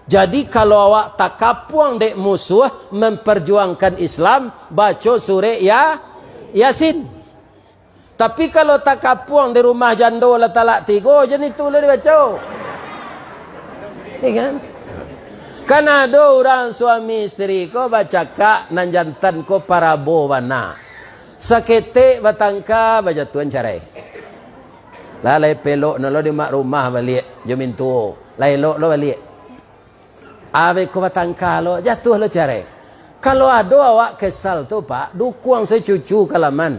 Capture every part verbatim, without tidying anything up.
Jadi, kalau awak takapuang dek musuah memperjuangkan Islam, baco surek Ya-, Yasin. Tapi, kalau takapuang di rumah jando lah talak tigo, jan itu lah dibaco. Ya kan? Kan ado urang suami isteri ko bacakak, nan jantan ko parabo bana. Saketek batangka, bajatuahan carai. Lah, lai pelok no lo di mak rumah baliak jo mintuo. Lai elok lo baliak. Abih ko batangka lo, jatuah lo carai. Kalau ado awak kesal tu, Pak, dukuang se cucu ka laman.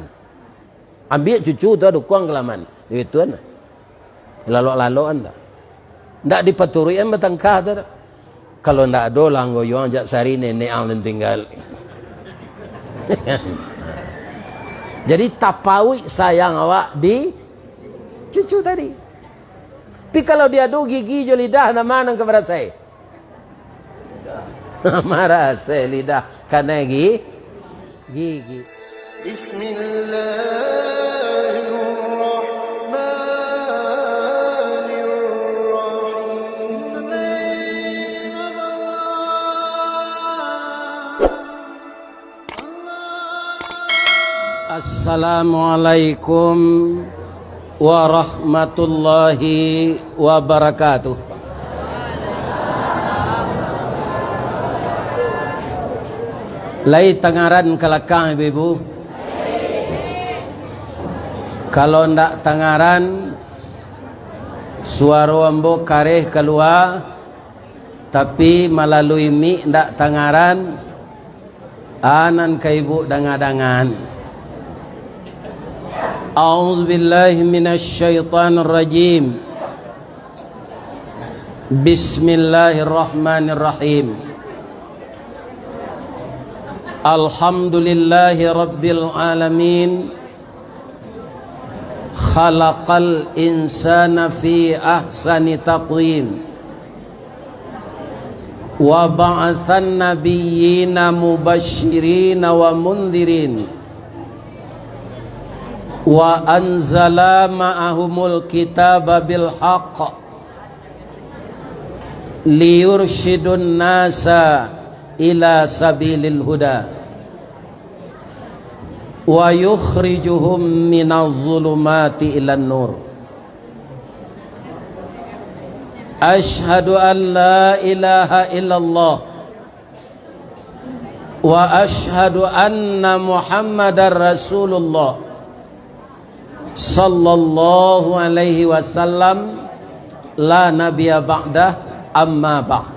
Ambiak cucu tu, dukuang ka laman. Itu nah. Lalok-lalokan tu. Ndak dipaturuikan batangka tu dak. Kalau ndak ado lah anggo yuang jak sari nenek ang nan tinggal. Jadi tapauik sayang awak di cucu tadi. Tapi kalau diadu gigi jo lidah, nan ma nan ka barasai? Marasai lidah kanai gi-, gigi. Bismillahirrahmanirrahim. Assalamualaikum warahmatullahi wabarakatuh. Lai tangaran ka lakang, ibu-ibu? Kalau ndak tangaran, suaro ambo kareh kalua, tapi malalui mik ndak tangaran, a nan ka ibu danga-dangan. A'udzubillahi minasyaitonirrajim. Bismillahirrahmanirrahim. Alhamdulillahi rabbil alamin. Khalaqal insana fi ahsani taqwim. Wa ba'atsan nabiyyina mubasyirina wa mundzirin. Wa anzala ma'ahumul kitaba bil haqq. Liyursyidun nasa ila sabilil huda. Wa yukhrijuhum minaz zulumati ilan nur. Asyhadu an la ilaha illallah. Wa asyhadu anna Muhammadar Rasulullah. Sallallahu alaihi wasallam, la nabiyya ba'dah, amma ba'd.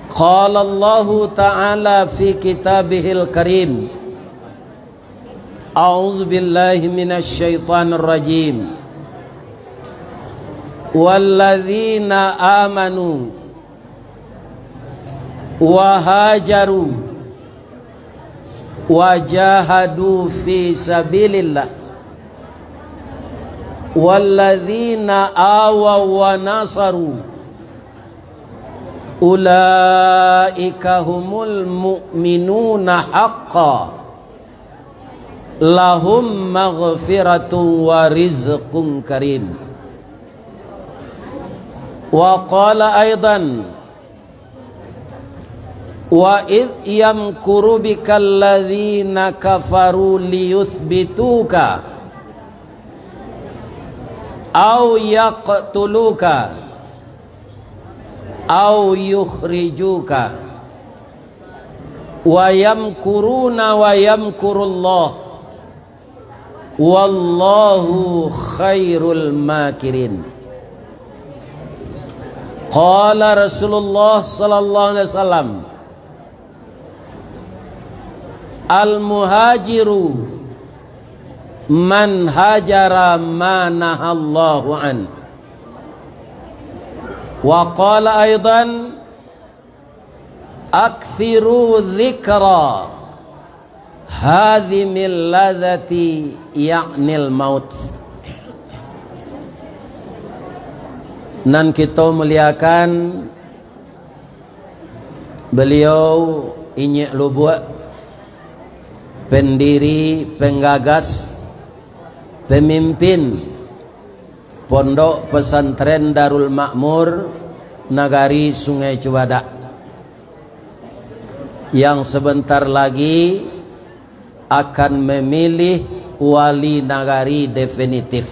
Qala Allahu ta'ala fi kitabihil karim. A'udzubillahi minasyaitonirrajim. Walladzina amanu wa hajaru wa jahadu fi sabilillah, walladzina awaw wa nasaru, ulaika humul mu'minuna haqqan, lahum maghfiratun wa rizqun karim. Wa qala aidan, wa idh yamkuru bikal ladzina kafaru liyutsbituka aw yaqtuluka aw yukhrijuka. Wa yamkuruna wa yamkurullah. Wallahu khairul makirin. Qala Rasulullah sallallahu alaihi wasallam, "Al-muhajiru man hajara ma nahallahu an." Wa qala aidan, "Aktsiru dzikra hadzimil ladzati, ya'nil maut." Nan kito muliakan, beliau Inyiak Lubuak, pendiri, penggagas, pemimpin Pondok Pesantren Darul Makmur, Nagari Sungai Cubadak, yang sebentar lagi akan memilih wali nagari definitif.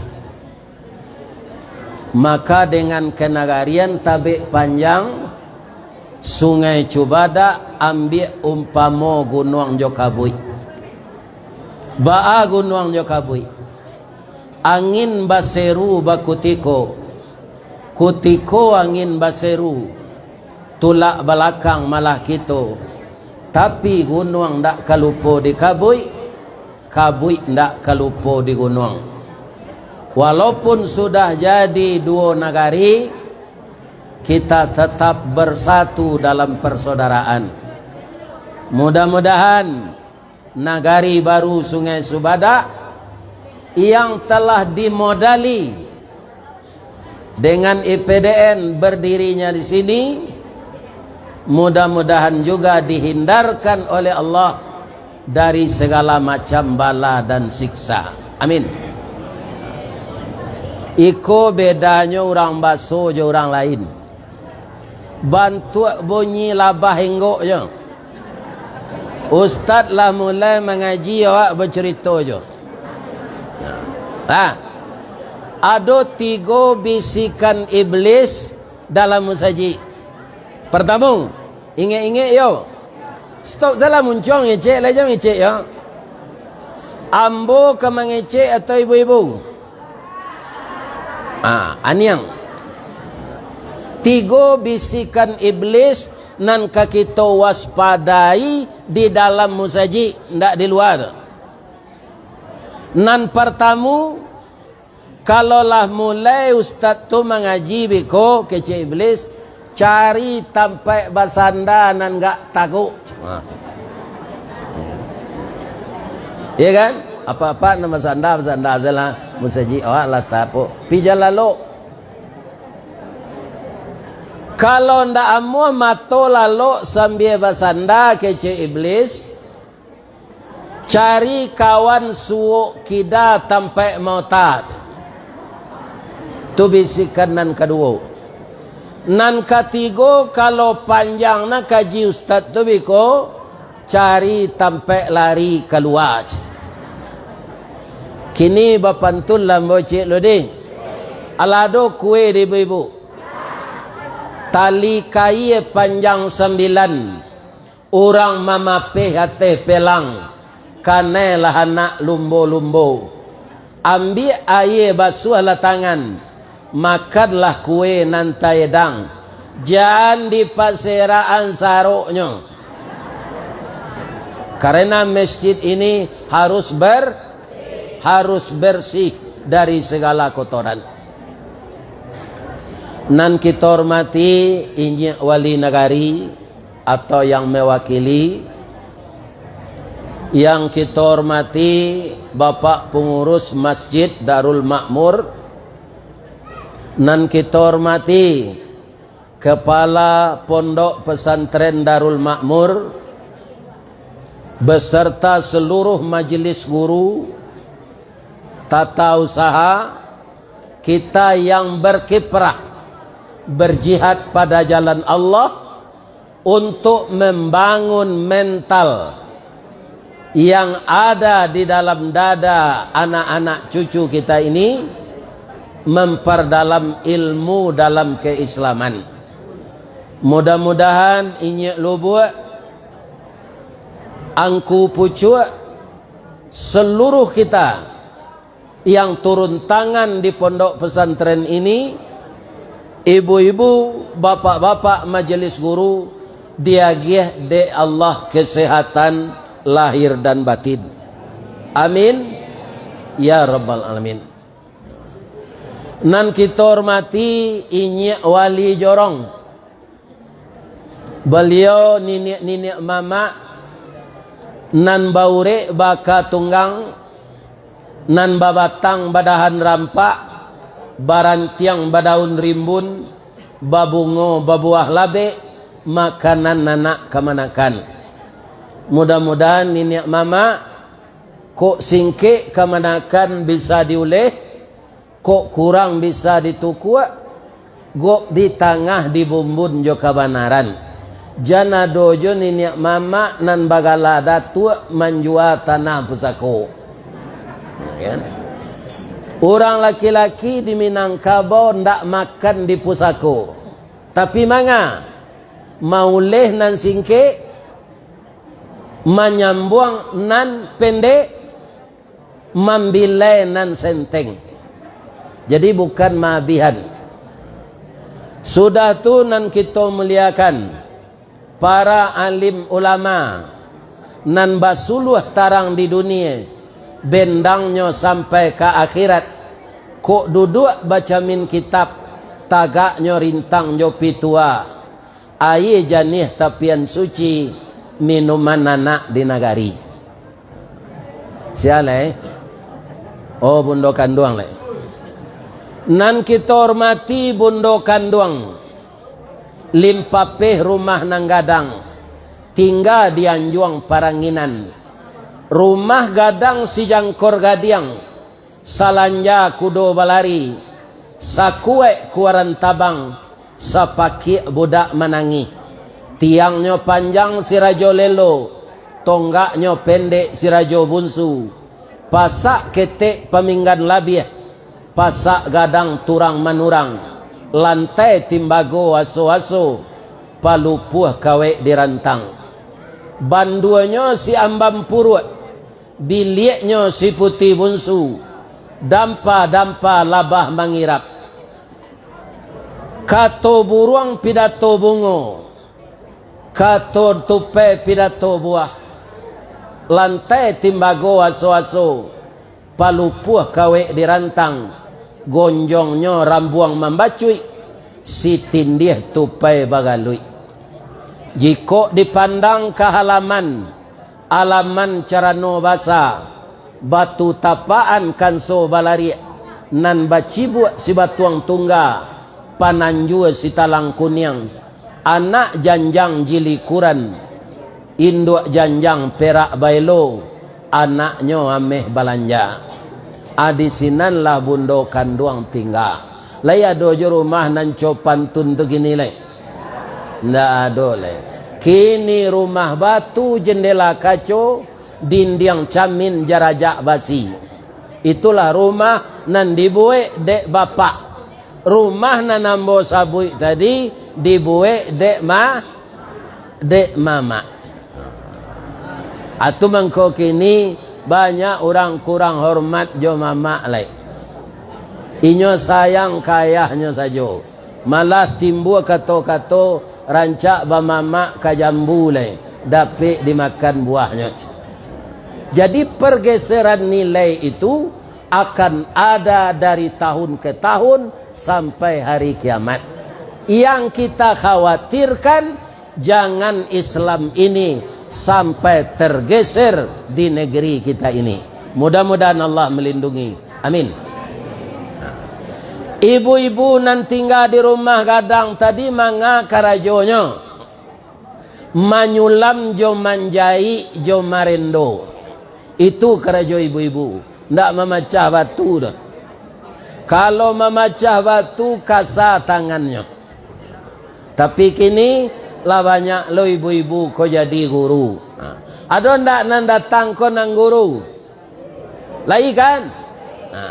Maka dengan kenagarian Tabek Panjang, Sungai Cubadak ambiak umpamo gunuang jo kabuik. Baa gunuang jo kabuik? Angin baseru bakutiko, kutiko angin baseru, tulak balakang malah kito. Tapi gunuang ndak ka lupo di kabuik, kabuik ndak ka lupo di gunuang. Walaupun sudah jadi duo nagari, kita tetap bersatu dalam persaudaraan. Mudah-mudahan nagari baru Sungai Cubadak yang telah dimodali dengan I P D N berdirinya di sini, mudah-mudahan juga dihindarkan oleh Allah dari segala macam bala dan siksa. Amin. Iko bedanyo urang baso jo urang lain. Bantuak bunyi labah enggok jo. Ustaz lah mulai mangaji, awak bacarito jo. Ha. Ado tigo bisikan iblis dalam musajik. Partamo, ingek-ingek yo. Stop salah muncuang ngecek, lah jan ngecek yo. Ambo ka mangecek atau ibu-ibu? Ah, aniang. Tigo bisikan iblis nan ka kito waspadai di dalam musajik, ndak di lua. Nan partamo, kalau lah mulai ustaz tu mangaji biko, kecek iblis, cari tampaik basanda nan gak taguak. Ha, tu. Iya kan? Apa-apa nan basanda, basanda sajolah. Musajik awak lah tapuak. Pi jan lalok. Kalau ndak amuah mato lalok sambia basanda, kecek iblis, cari kawan suok kida tampaik maota. Tu bisikan nan kaduo. Nan katigo, kalau panjang na kaji ustaz tu biko, cari tampaik lari kalua. Kini bapantun lah ambo cek lo deh. Alah ado kue di ibu-ibu. Tali kaia panjang sambilan. Urang mamapeh ateh pelang, kanai lah anak lumbo-lumbo. Ambiak aia basuahlah tangan, makanlah kue nan taedang, jan dipaserakan saroknyo. Karena masjid ini harus ber-, harus bersih dari segala kotoran. Nan kito hormati, inyiak wali nagari, atau yang mewakili, yang kito hormati Bapak Pengurus Masjid Darul Makmur, nan kito hormati Kepala Pondok Pesantren Darul Makmur, beserta seluruh majelis guru, tata usaha, kita yang berkiprah, berjihad pada jalan Allah, untuk membangun mental yang ada di dalam dada anak-anak cucu kita ini, memperdalam ilmu dalam keislaman. Mudah-mudahan inyiak lubuak, angku pucuak, seluruh kita yang turun tangan di pondok pesantren ini, ibu-ibu, bapak-bapak majelis guru, diagiah dek Allah kesehatan lahir dan batin. Amin, ya rabbal alamin. Nan kito hormati inyiak wali jorong. Baliau niniak-niniak mamak nan baurek baka tunggang, nan babatang badahan rampak, barantiang badaun rimbun, babungo babuah labek, makanan anak kamanakan. Mudah-mudahan niniak mamak, kok singkek kamanakan bisa diuleh, kok kurang bisa ditukuak, Gok di tangah dibumbun jo kabanaran. Jan ado jo niniak mamak nan bagala datuak manjua tanah pusako. Ya kan? Urang laki-laki di Minangkabau ndak makan di pusako. Tapi manga, mauleh nan singkek, manyambuang nan pendek, mambilai nan senteng. Jadi bukan maabihan. Sudah tu nan kito muliakan, para alim ulama nan basuluah tarang di dunia, bendangnyo sampai ka akhirat, kok duduak bacamin kitab, tagaknyo rintang jo pitua. Aia janiah tapian suci, minuman anak di nagari. Sia lai? Oh, bundo kanduang lai. Nan kito hormati bundo kanduang, limpapeh rumah nan gadang, tingga di anjuang paranginan. Rumah gadang sijangkor gadiang, salanja kudo balari, sakuaik kuaran tabang, sapakiak budak manangih. Tiangnyo panjang si rajo lelo, tonggaknyo pendek si rajo bunsu. Pasak ketek paminggan labiah, pasak gadang turang manurang, lantai timbago aso-aso, palupuah kawek dirantang. Banduanyo si ambam puruak, biliaknyo si puti bunsu, dampa-dampa labah mangirap. Kato buruang pidato bungo, kato tupai pidato buah, lantai timbago aso-aso, palupuah kawek dirantang, gonjongnyo rambuang mambacuik, sitindiah tupai bagaluik. Jikok dipandang ka halaman, alaman carano basa, batu tapaan kanso balariak, nan bacibuak sibatuang tungga, pananjua sitalang kuniang, anak janjang jilikuran, induak janjang perak baelo, anaknyo ameh balanja. A, di sinanlah bundo kanduang tingga. Lai ado jo rumah nan co pantun tu kini lai? Ndak ado lai. Kini rumah batu, jendela kaco, dindiang camin jarajak basi. Itulah rumah nan dibuek dek bapak. Rumah nan ambo sabuik tadi dibuek dek ma-, dek mamak. Atu mangko kini banyak urang kurang hormat jo mamak lai. Inyo sayang ka ayahnyo sajo. Malah timbua kato-kato rancak bamamak ka jambu lai, dapek dimakan buahnyo. Jadi, pergeseran nilai itu akan ada dari tahun ke tahun sampai hari kiamat. Yang kita khawatirkan, jangan Islam ini sampai tergeser di negeri kita ini. Mudah-mudahan Allah melindungi. Amin. Ibu-ibu nan tingga di rumah gadang tadi, manga karajonyo? Manyulam jo manjaik jo marendo. Itu karajo ibu-ibu. Ndak mamacah batu doh. Kalau mamacah batu, kasa tangannyo. Tapi kini, lah banyak lo ibu-ibu ko jadi guru. Ha. Ado ndak nan datang ko nan guru? Lai kan? Ha.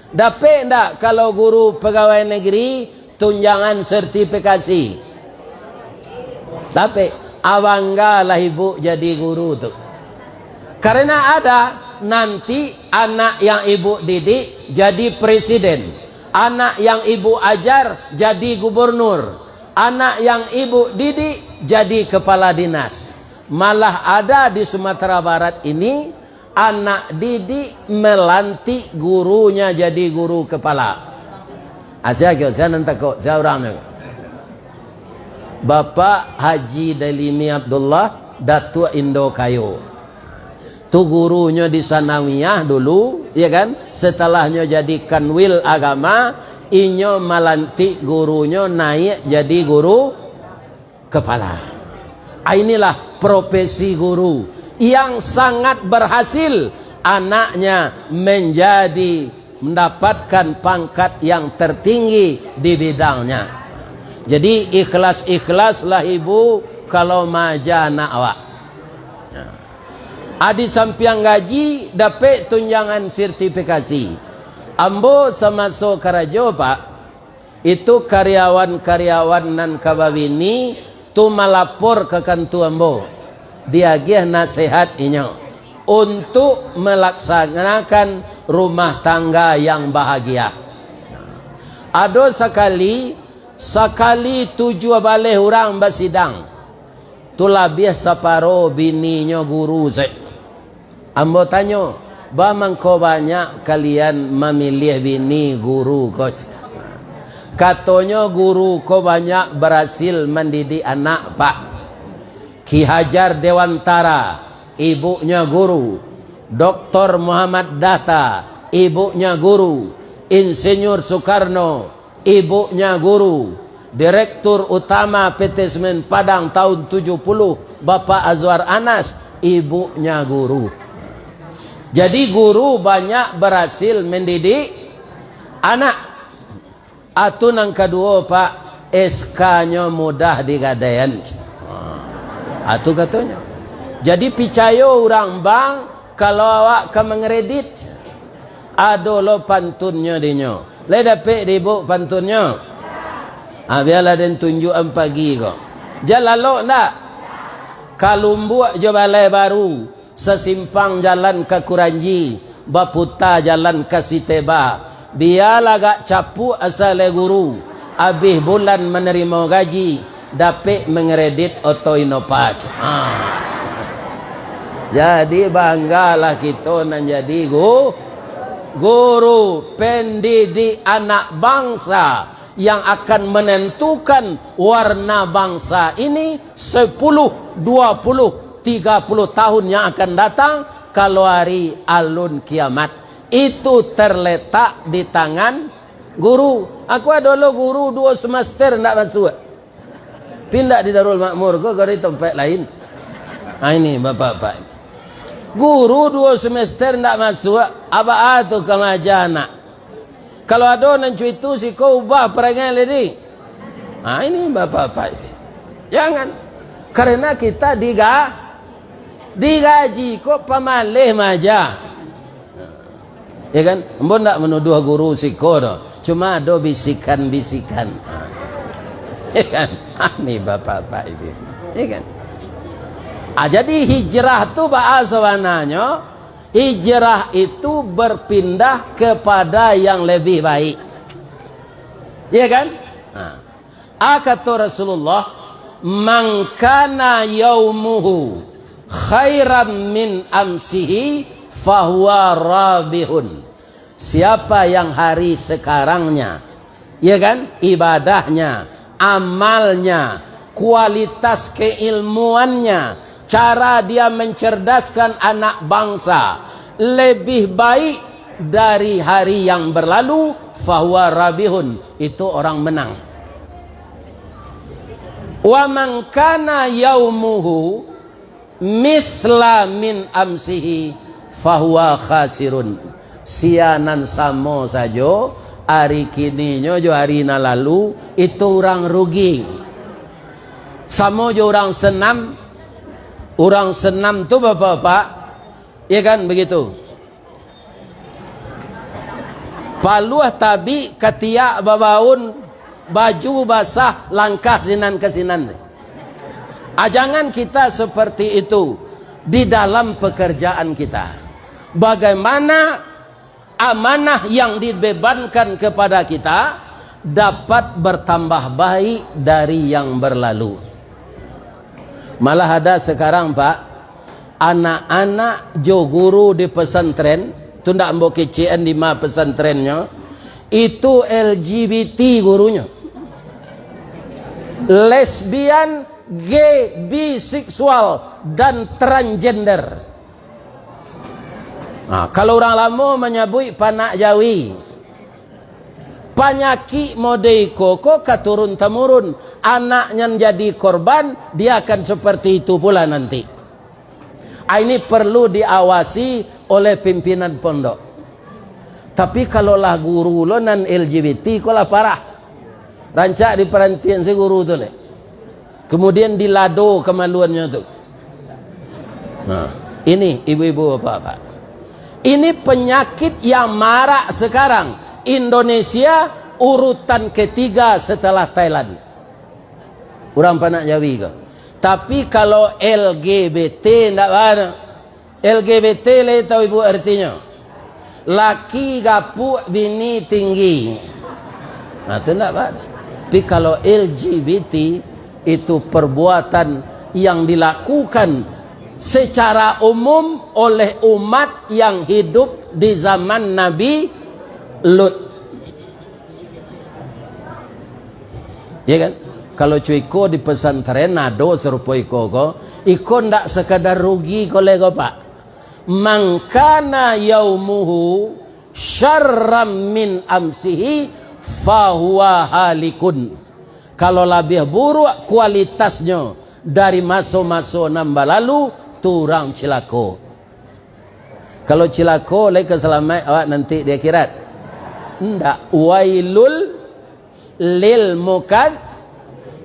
Dapek ndak kalau guru pegawai negeri tunjangan sertifikasi? Dapek. Abanggalah ibu jadi guru tu. Karena ada nanti anak yang ibu didik jadi presiden, anak yang ibu ajar jadi gubernur, anak yang ibu didik jadi kepala dinas. Malah ada di Sumatera Barat ini, anak didik melantik gurunya jadi guru kepala. Asia kyo, sia nan takok, sia urang nyo. Bapak Haji Dalimi Abdullah, Datuak Indo Kayo. Tu gurunyo di Sanawiyah dulu, ya kan? Setalahnyo jadi Kanwil Agama, inyo malantik gurunyo naiak jadi guru kepala. Ah, inilah profesi guru yang sangat berhasil, anaknya menjadi, mendapatkan pangkat yang tertinggi di bidangnya. Jadi, ikhlas-ikhlaslah ibu kalau maaja anak awak. Nah. Adi sampiang gaji, dapek tunjangan sertifikasi. Ambo samaso karajo, Pak, itu karyawan-karyawan nan ka babini tu malapor ka kantua ambo, diagiah nasihat inyo untuk melaksanakan rumah tangga yang bahagia. Ado sakali, sakali tujuah baleh urang basidang, tu labiah saparo bininyo guru se. Ambo tanyo, "Ba mangko banyak kalian mamiliah bini guru ko?" Katonyo, "Guru ko banyak barasil mandidik anak, Pak. Ki Hajar Dewantara, ibuknya guru. Doktor Muhammad Hatta, ibuknya guru. Insinyur Soekarno, ibuknya guru. Direktur Utama P T Semen Padang tahun tujuh puluh, Bapak Azwar Anas, ibuknya guru." Jadi, guru banyak barasil mandidik anak. Atu nan kaduo, Pak, S K-nyo mudah digadaian. Atu katonyo. Jadi, picayo urang bank kalau awak ka mangredit. Ado lo pantunnyo dinyo. Lai dapek di ibuk pantunnyo? Ah, bialah den tunjuakan pagi ko. Jan lalok ndak? Ka Lumbuk jo Balai Baru, sasimpang jalan ka Kuranji, baputa jalan ka Siteba. Bialah agak capuak asa lai guru, abih bulan manarimo gaji, dapek mangredit oto Innova. Ha. Jadi, banggalah kito nan jadi gu-, guru, pendidik anak bangsa yang akan menentukan warna bangsa ini sepuluh, dua puluh, tiga puluh tahun yang akan datang, kalau hari alun kiamat. Itu terletak di tangan guru. Aku ado lo guru duo semester ndak masuak. Pindah di Darul Makmur ko, ka di tampek lain. Ha, ini bapak-bapak. Guru duo semester ndak masuak, a baa tu ka maaja anak? Kalau ado nan cuitu, siko ubah parangai lai. Ha, ini bapak-bapak ini. Jangan. Karena kita diga-, digaji, kok pamaleh maaja. Ya kan? Ambo ndak manuduah guru siko doh. Cuma ado bisikan-bisikan. Ya kan? Ah, ni bapak-bapak ini. Ya kan? Ah, jadi hijrah tu baa sabananyo? Hijrah itu berpindah kepada yang lebih baik. Ya kan? Nah. Ah, kato Rasulullah, "Man kana yaumuhu khairan min amsihi, fahuwa rabihun." Siapa yang hari sekarangnya, ya kan, ibadahnya, amalnya, kualitas keilmuannya, cara dia mencerdaskan anak bangsa lebih baik dari hari yang berlalu, fahuwa rabihun, itu orang menang. Wa man kana yaumuhu mithla min amsihi, fahuwa khasirun. Sia nan samo sajo ari kininyo jo ari nan lalu, itu urang rugi. Samo jo urang senam, urang senam tu, bapak-bapak, ya kan, begitu. Paluah tabik, katiak babaun, baju basah, langkah sinan ka sinan. Ah, jangan kita seperti itu di dalam pekerjaan kita. Bagaimana amanah yang dibebankan kepada kita dapat bertambah baik dari yang berlalu? Malah ada sekarang, Pak, anak-anak jo guru di pesantren, tu ndak ambo kecekan di ma pesantrennyo, itu L G B T gurunyo. Lesbian, gay, biseksual, dan transgender. Nah, kalau urang lamo manyabuik panak jawi, panyakik mode iko ko ka turun-tamurun. Anak nan jadi korban, dia akan seperti itu pula nanti. Ah, ini perlu diawasi oleh pimpinan pondok. Tapi kalau lah guru lo nan L G B T ko lah parah. Rancak diparantian si guru tu leh. Kemudian dilado kamaluannyo tu. Nah, ini ibu-ibu, bapak-bapak. Ini penyakit yang marak sekarang. Indonesia urutan ketiga setelah Thailand. Urang Panak Jawi ko. Tapi kalau L G B T ndak bana. L G B T lai tahu ibu artinyo? Laki gapuak, bini tinggi. Nah, tu ndak bana. Tapi kalau L G B T, itu perbuatan yang dilakukan secara umum oleh umat yang hidup di zaman Nabi Lut. Ya kan? Kalau cuiko di pesantren ado sarupo iko ko, iko ndak sekadar rugi ko leh ko, Pak. "Mangkana yaumuhu syarram min amsihi fahuwa halikun." Kalau labiah buruak kualitasnyo dari maso-maso nan balalu, tu urang cilako. Kalau cilako, lai ka salamaik awak nanti di akhirat? Ndak. Wailul lil mukad-,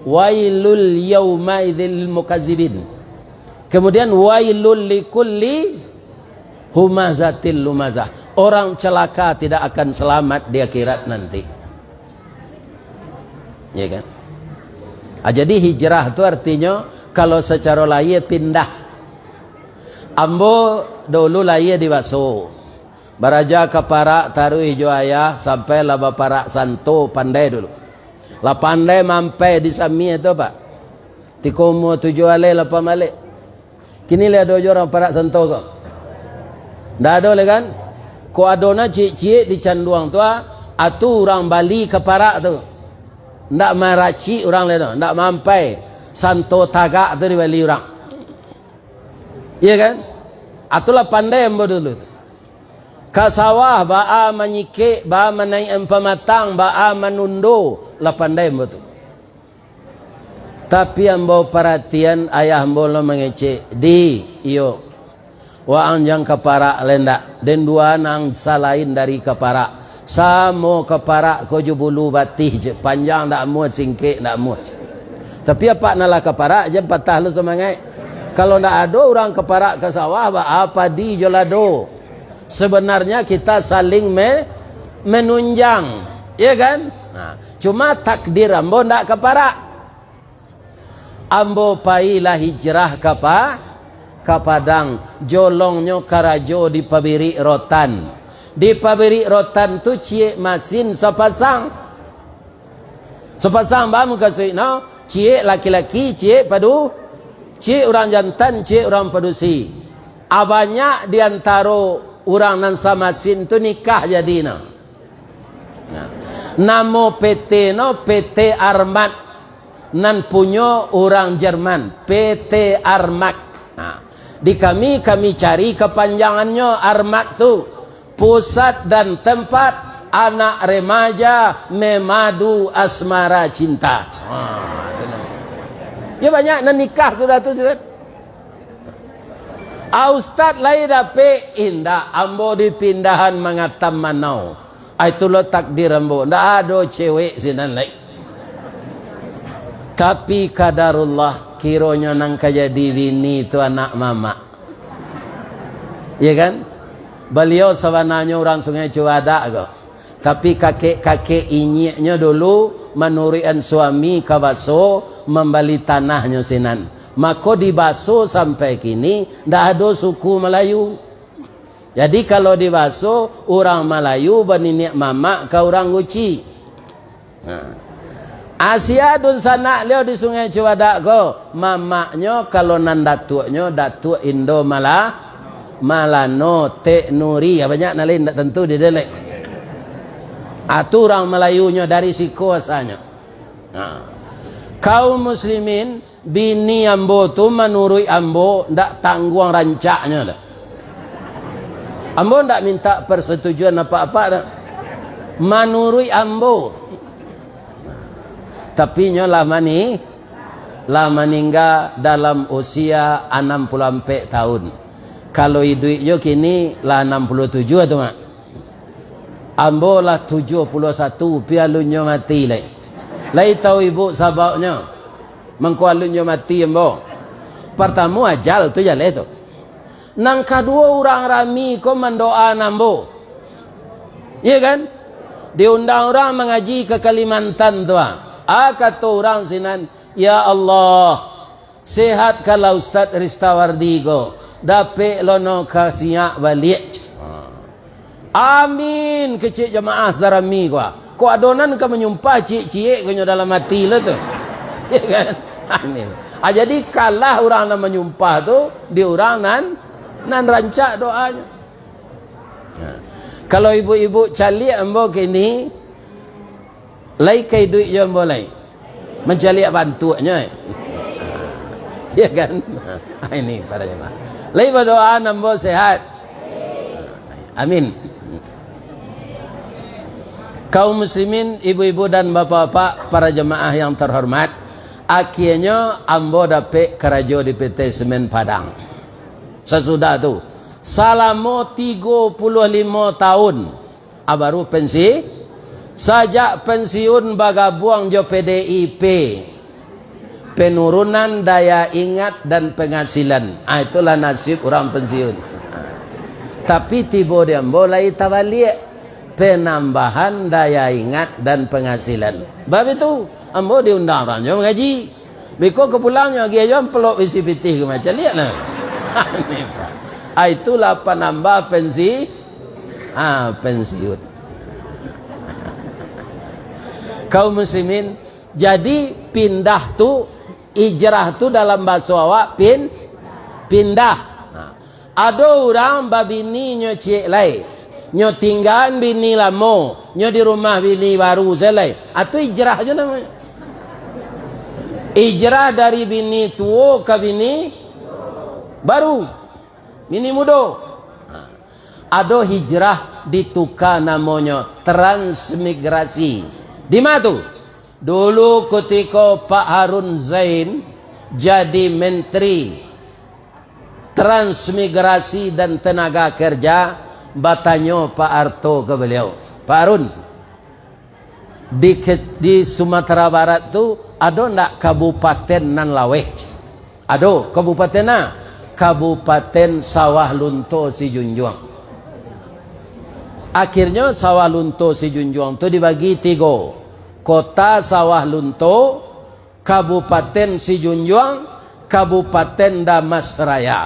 wailul yaumaidzil mukazzibin. Kemudian, wailul likulli humazatil lumazah. Orang celaka tidak akan selamat di akhirat nanti. Ya kan? Ah, jadi hijrah tu artinyo, kalau sacaro lahia, pindah. Ambo dulu lahia di Baso. Baraja ka parak taruih jo ayah, sampai lah baparak santo, pandai dulu. Lah pandai mampai di Samia tu, Pak. Tiko umua tujuah alai, lapan baleh. Kini lai ado jo urang parak santo ko? Ndak ado lai kan? Kok ado na ciek-ciek di Canduang tu, ah, atu urang bali ka parak tu. Ndak maracik urang lai tu, ndak mampai. Santo tagak tu dibali urang. Iya kan? Atu lah pandai ambo dulu tu. Ka sawah, baa manyikek, baa manaikan pamatang, baa manundo, lah pandai ambo tu. Tapi ambo paratian, ayah ambo lo mangecek, "Di, iyo, waang jan ka parak lai ndak, den duo nan salain dari ka parak, samo ka parak ko jo bulu batih je, panjang ndak amuah, singkek ndak amuah." Tapi apak nan lah ka parak, jan patah lo samangaik. Kalau ndak ado urang ka parak ka sawah, baa padi jo lado. Sebenarnya kita saling me-, menunjang, ya kan? Nah, cuma takdir ambo ndak ka parak. Ambo pai lah hijrah ka Pa-, ka Padang, jolongnyo karajo di pabirik rotan. Di pabirik rotan tu ciek masin sapasang. Sapasang baa mukasuiknyo, ciek laki-laki, ciek padu-, ciek urang jantan, ciek urang padusi. A, banyak di antaro urang nan samasin tu nikah jadinyo. Nah, namo P T no P T Armat, nan punyo urang Jerman, P T Armak. Nah, di kami, kami cari kapanjangannyo Armak tu. Pusat dan tempat anak remaja memadu asmara cinta. Ha, tu nah. Ya, banyak nan nikah sudah tu, sudah. Ah, ustaz lai dapek, indak, ambo di pindahan mangatam manau. Ah, itulah takdir ambo, ndak ado cewek sinan lai. Tapi kadarullah, kironyo nan ka jadi bini tu anak mamak. Ya kan? Baliau sabananyo urang Sungai Cubadak ko. Tapi kakek-kakek inyiaknyo dulu manuruikan suami ka Baso mambali tanahnyo sinan. Mako di Baso sampai kini ndak ado suku Malayu. Jadi kalau di Baso, urang Malayu baniniak mamak ka urang Guci. Nah. Asia dunsanak liau di Sungai Cubadak ko, mamaknyo kalau nan datuaknyo Datuak Indo Mala-, Malano, Tek Nuri, ya, banyak nan lain, ndak tantu di Delek. Atu urang Malayunyo dari siko asalnyo. Nah. Kaum muslimin, bini ambo tu manuruik ambo ndak tangguang rancaknyo doh. Ambo ndak minta persetujuan apak-apak doh. Manuruik ambo. Tapi nyo lah mani-, lah maningga dalam usia anam puluah ampek tahun. Kalau iduik jo kini lah anam puluah tujuah tu, Mak. Ambo lah tujuah puluah satu, pi alunnyo mati lai. Lai tahu ibu sababnyo? Mangko alun jo mati ambo. Partamo, ajal tu jaleh tu. Nan kaduo, urang rami ko mandoaan ambo. Iya kan? Diundang urang mangaji ka Kalimantan tu, ah. Ah, kato urang sinan, "Ya Allah, sehatkanlah Ustaz Ristawardi ko, dapek lo no ka Siak baliak." Amin, kecek jamaah sarami ko. Kok ado nan ka manyumpah ciek-ciek ko nyo dalam ati lo tu. Ya kan? Amin. Ah, jadi kalah urang nan manyumpah tu di urang nan, nan rancak doanyo. Nah, kalau ibu-ibu caliak ambo kini, lai ka iduik jo ambo lai. Mancaliak bantuaknyo, eh. Ya kan? Ini para jemaah. Lai badoa ambo sehat. Amin. Kaum muslimin, ibu-ibu dan bapak-bapak, para jemaah yang terhormat, akhirnyo ambo dapek karajo di P T Semen Padang. Sasudah tu, salamo tigo puluah limo tahun, ah, baru pensi-, sajak pensiun bagabuang jo P D I P, penurunan daya ingat dan penghasilan. Ah, itulah nasib urang pensiun. Tapi tibo di ambo lai tabaliak, penambahan daya ingat dan penghasilan. Bab itu, ambo diundang urang jo mangaji. Biko ka pulangnyo agiah jo amplop isi pitih ko, macam liak lah. Ah, itulah panambah pensi-, ah, pensiun. Kaum muslimin, jadi pindah tu, hijrah tu dalam bahaso awak pin-, pindah. Nah, ado urang babini nyo ciek lai, nyo tinggaan bini lamo, nyo di rumah bini baru se lai. Ah, tu hijrah je namonyo. Hijrah dari bini tuo ka bini baru, bini mudo. Nah, ado hijrah dituka namonyo transmigrasi. Di ma tu? Dulu kutiko Pak Harun Zain jadi Menteri Transmigrasi dan Tenaga Kerja, batanyo Pak Harto ka baliau, "Pak Harun, di ke-, di Sumatera Barat tu ado ndak kabupaten nan laweh?" "Ado." "Kabupaten a?" "Kabupaten Sawah Lunto Sijunjuang." Akhirnyo Sawah Lunto Sijunjuang tu dibagi tigo. Kota Sawah Lunto, Kabupaten Sijunjuang, Kabupaten Dharmasraya.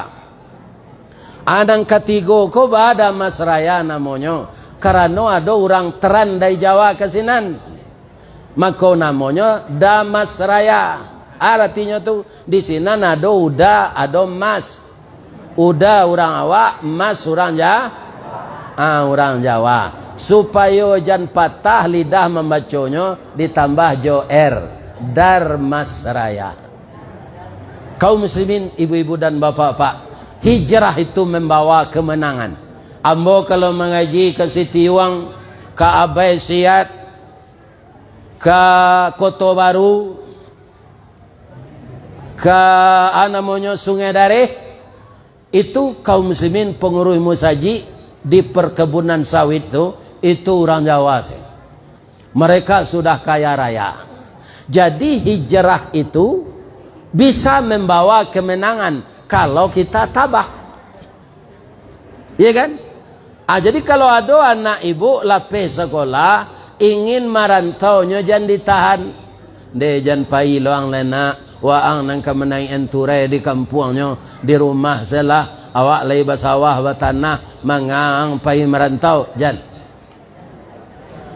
Ah, nan katigo ko ba Dharmasraya namonyo, karano ado urang Trans dari Jawa ka sinan. Mako namonyo Dharmasraya. Aratinyo tu, di sinan ado uda, ado mas. Uda urang awak, mas urang Ja-, ah, urang Jawa. Supayo jan patah lidah mambaconyo, ditambah jo R, Dharmasraya. Kaum muslimin, ibu-ibu dan bapak-bapak, hijrah itu membawa kemenangan. Ambo kalau mangaji ka Sitiuang, ka Abai Siat, ka Koto Baru, ka, ah, namonyo Sungai Dareh, itu kaum muslimin, pengurus musajik di perkebunan sawit tu, itu urang Jawa se. Mereka sudah kaya raya. Jadi hijrah itu bisa membawa kemenangan kalau kita tabah. Iya kan? Ah, jadi kalau ado anak ibu lapeh sakolah, ingin marantaunyo, jan ditahan. "Ndeh, jan pai lo ang lai, nak. Waang nan ka manaikan turai di kampuangnyo, di rumah se lah. Awak lai basawah, batanah, manga ang pai marantau?" Jan.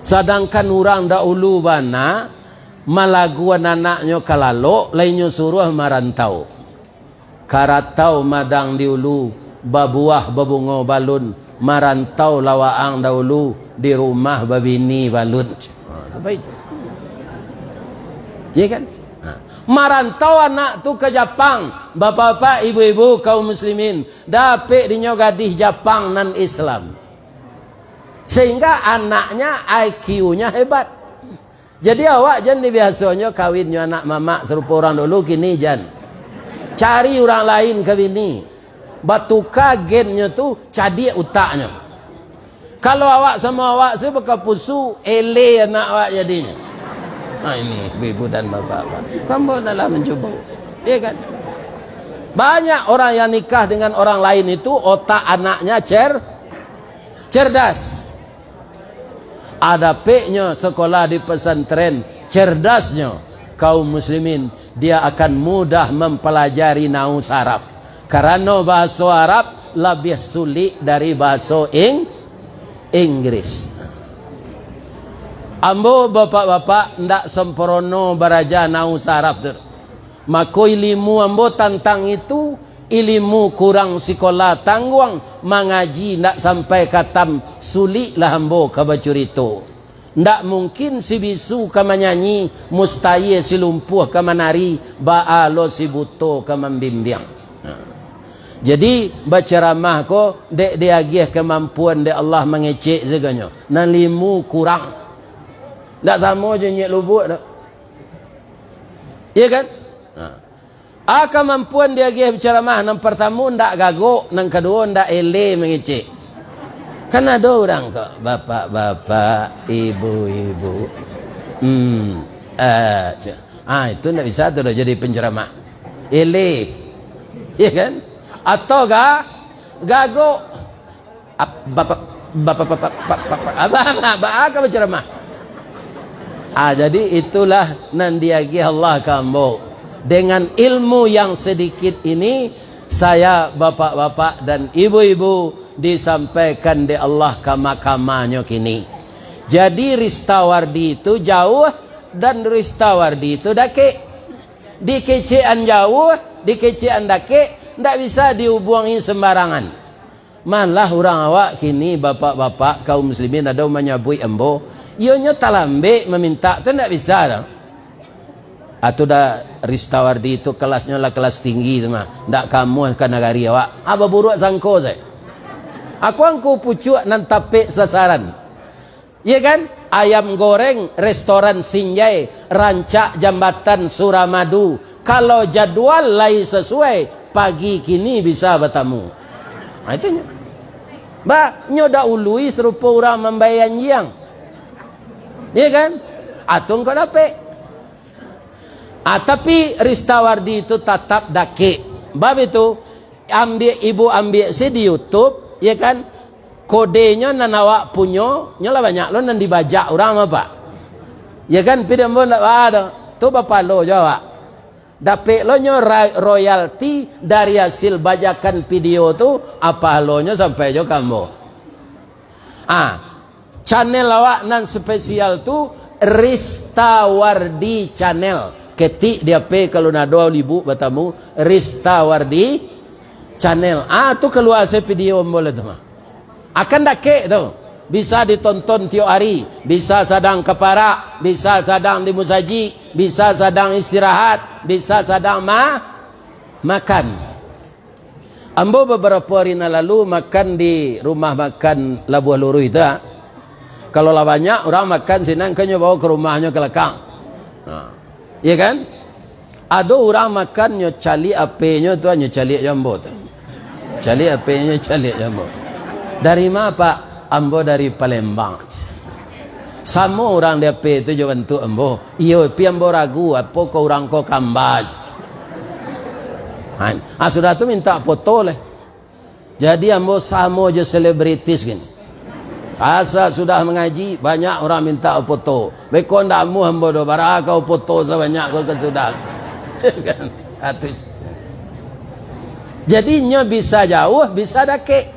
Sadangkan urang dahulu bana, malaguan anaknyo ka lalok, lai nyo suruah marantau. Karatau madang di ulu, babuah babungo balun, marantau lah waang dahulu, di rumah babini balun. Ha, tu baik. Ya kan? Ha. Marantau anak tu ka Japang, bapak-bapak, ibu-ibu, kaum muslimin, dapek dinyo gadih Japang nan Islam. Sehingga anaknya I Q-nya hebat. Jadi awak jan dibiasonyo kawin jo anak mamak sarupo urang dulu, kini jan. Cari urang lain ka bini. Batuka gennyo tu, cadiak utaknyo. Kalau awak samo awak se bakapusu, ele anak awak jadinyo. Nah, ini ibu-ibu dan bapak-bapak. Kamu adalah mencuba. Iya kan? Banyak orang yang nikah dengan orang lain itu otak anaknya cer-, cerdas. Adapeknyo sekolah di pesantren, cerdasnyo kaum muslimin, dia akan mudah mempelajari nahwu saraf. Karano bahaso Arab labiah sulik dari bahaso Ing-, Inggris. Ambo, bapak-bapak, ndak sempurno baraja nahwu saraf tu. Mako, ilimu ambo tantang itu, ilimu kurang sikola tangguang, mangaji ndak sampai katam, suliklah ambo ka bacurito. Ndak mungkin si bisu ka manyanyi, mustahia si lumpuah ka manari, baa lo si buto ka mambimbiang. Nah. Jadi, bacaramah ko dek diagiah kamampuan dek Allah mangecek saganyo. Nan limu kurang. Ndak samo jo nyek lubuak tu. Iya kan? Nah. A, kamampuan diagiah bacaramah, nan partamo ndak gagok, nan kaduo ndak eleh mangecek. Kan ado urang ko, bapak-bapak, ibu-ibu. Hmm, ah, cak. Ah, itu ndak bisa tu doh jadi penceramah. Eleh. Iya kan? Atau ga-, gagok. Ap-, bapak, bapak, bapak, bapak, bapak, abah, abah, abah, ka bacaramah. Ah, jadi itulah nan diagiah Allah ka ambo. Dengan ilmu yang sedikit ini, saya, bapak-bapak dan ibu-ibu, disampaikan dek Allah ka mahkamahnyo kini. Jadi, Ristawardi itu jauh dan Ristawardi itu dakek. Dikecekan jauh, dikecekan dakek, ndak bisa dihubuangi sembarangan. Malah urang awak kini, bapak-bapak, kaum muslimin, ado manyabuik ambo, iyonyo talambek mamintak tu ndak bisa doh. Atu dah Ristawardi tu kelasnyo lah kelas tinggi tu mah, ndak kamuah ka nagari awak. Ah, baburuak sangko sae. Aku angku pucuak nan tapek sasaran. Iya kan? Ayam goreng restoran Sinjai, rancak jambatan Suramadu. Kalau jadwal lai sasuai, pagi kini bisa batamu. Nah, itu nyo. Ba, nyo dahului sarupo urang mambayar anjiang. Iya kan? Atung kau dapek. Ah, tapi Ristawardi tu tatap dakek. Bab itu, ambiak, ibu ambiak se di YouTube, ya kan? Kodenyo nan awak punyo, nyo lah banyak lo nan dibajak urang, apa? Ya kan, pidambo ndak baa doh. Tu bapalo jo awak. Dapek lo nyo ra-, royalti dari hasil bajakan video tu, ah, pahalonyo sampai jo ka ambo. Ah, channel awak nan spesial tu Ristawardi Channel. Ketik di H P kalau nado libuk batamu, Ristawardi Channel. Ah, tu kalua se video ambo lah tu mah. Akan dakek tu. Bisa ditonton tiok hari, bisa sadang ka parak, bisa sadang di musajik, bisa sadang istirahat, bisa sadang ma-, makan. Ambo babarapo ari nan lalu makan di rumah makan Labuah Luruih tu, ah. Kalau lah banyak urang makan sinan, kan nyo bawa ka rumahnyo ka lakang. Ha. Iya kan? Ado urang makan nyo caliak H P-nyo tu, nyo caliak jo ambo tu. Caliak H P-nyo, caliak jo ambo. "Dari ma, Pak?" "Ambo dari Palembang." Samo urang di H P tu jo bantuak ambo. Iyo, pi ambo ragu, apo ko urang ko kamba. Han, ah, sudah tu minta foto leh. Jadi ambo samo jo selebritis gini. Asa sudah mangaji, banyak urang minta foto. Beko ndak amuah ambo doh, bara ka foto sabanyak ko ka sudah. Kan? Atu. Jadi nyo bisa jauah, bisa dakek.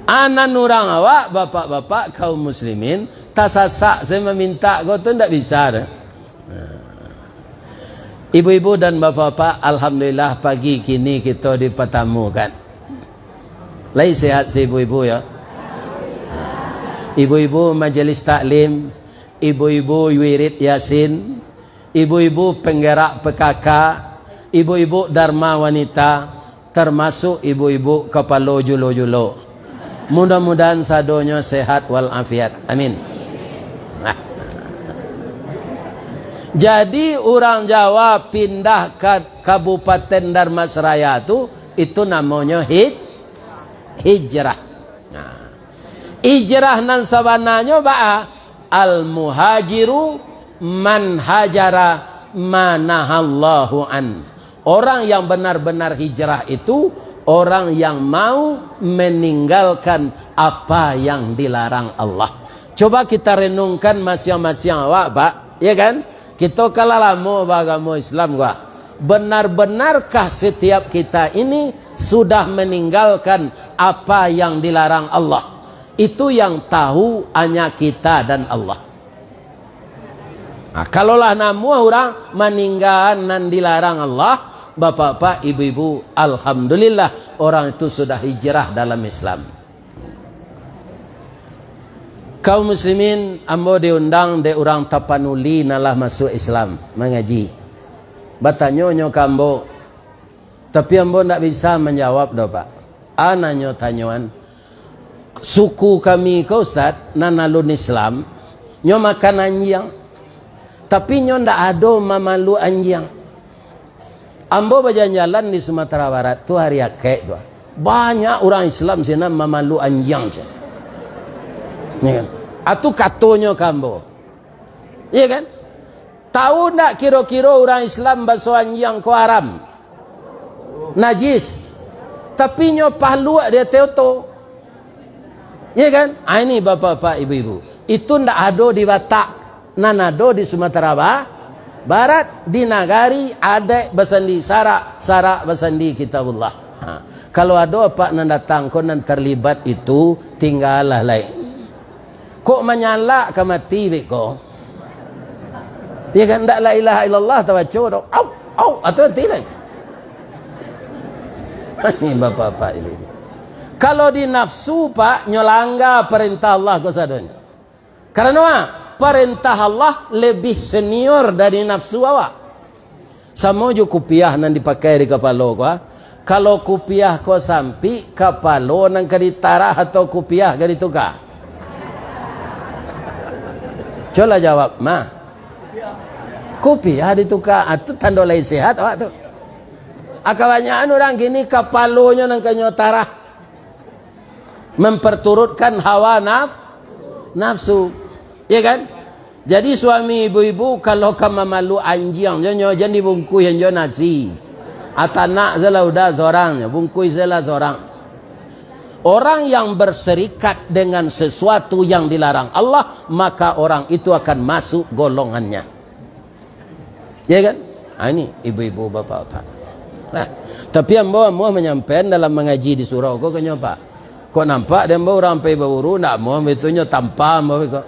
Anan urang awak, bapak-bapak, kaum muslimin, tasasak se mamintak ko tu ndak bisa doh. Ibu-ibu dan bapak-bapak, alhamdulillah pagi kini kito dipatamukan. Lai sehat si ibu-ibu, yo? Ibu-ibu majelis taklim, ibu-ibu wirid Yasin, ibu-ibu penggerak P K K, ibu-ibu Dharma Wanita, termasuk ibu-ibu kapalo julo-julo. Mudah-mudahan sadonyo sehat walafiat. Amin. Jadi, urang Jawa pindah ka Kabupaten Dharmasraya tu, itu namonyo hij-, hijrah. Nah, hijrah nan sabananyo baa? Al-muhajiru Man hajara ma nahallahu an. Orang yang benar-benar hijrah itu orang yang mau meninggalkan apa yang dilarang Allah. Coba kita renungkan masiang-masiang awak, Pak. Ya kan? Kito kan lah lamo baagamo Islam, Pak. Benar-benarkah setiap kita ini sudah meninggalkan apa yang dilarang Allah? Itu yang tahu hanya kita dan Allah. Nah, kalau lah namuah urang maninggaan nan dilarang Allah, bapak-bapak, ibu-ibu, alhamdulillah, orang itu sudah hijrah dalam Islam. Kaum muslimin, ambo diundang dek urang Tapanuli nan lah masuak Islam, mangaji. Batanyo nyo ka ambo, tapi ambo ndak bisa manjawab doh, Pak. A nanyo tanyoan, suku kami ko, Ustaz, nan alun Islam, nyo makan anjiang. Tapi nyo ndak ado mamalu anjiang. Ambo bajalan-jalan di Sumatera Barat tu hari akek tu. Banyak urang Islam sinan mamalu anjiang, cen. Ya kan? Atu katonyo ka ambo. Iya kan? Tahu ndak kiro-kiro urang Islam baso anjiang ko haram? Najis. Tapi nyo paluak di ateh oto. Iya kan? Ah, ini bapak-bapak, ibu-ibu. Itu ndak ado di Batak. Nan ado di Sumatera Ba-, Barat, di nagari adaik basandi sarak, sarak basandi Kitabullah. Ha. Kalau ado apak nan datang ko nan terlibat itu, tinggalah lai. Kok manyalak ka mati beko? Ya kan, ndak la ilaha illallah tabaco doh. Au, au, atau mati lai. Ini bapak-bapak ini. Kalau di nafsu, Pak, nyo langga parentah Allah ko sadonyo. Karano, ah, parentah Allah lebih senior dari nafsu awak. Samo jo kupiah nan dipakai di kapalo ko, ah. Kalau kupiah ko sampik, kapalo nan ka ditarah atau kupiah ka dituka? Colah jawab, mah. Kupiah dituka, ah, tu tando lai sehat awak tu. Ah, kabanyakan urang kini kapalonyo nan ka nyo tarah. Memperturutkan hawa naf-, nafsu. Ya kan? Jadi suami ibu-ibu, kalau ka mamalu anjiang, jo nyo jan dibungkuih jo nasi. Atanak salah udah sorang, bungkuih salah sorang. Orang yang berserikat dengan sesuatu yang dilarang Allah, maka orang itu akan masuk golongannya. Ya kan? Ah, ini ibu-ibu, bapak-bapak. Nah, tapi ambo amuah manyampaian dalam mangaji di surau ko, kanyo, Pak. Kok nampak di ambo urang pai baburu, ndak amuah, bitunyo tampa ambo ko.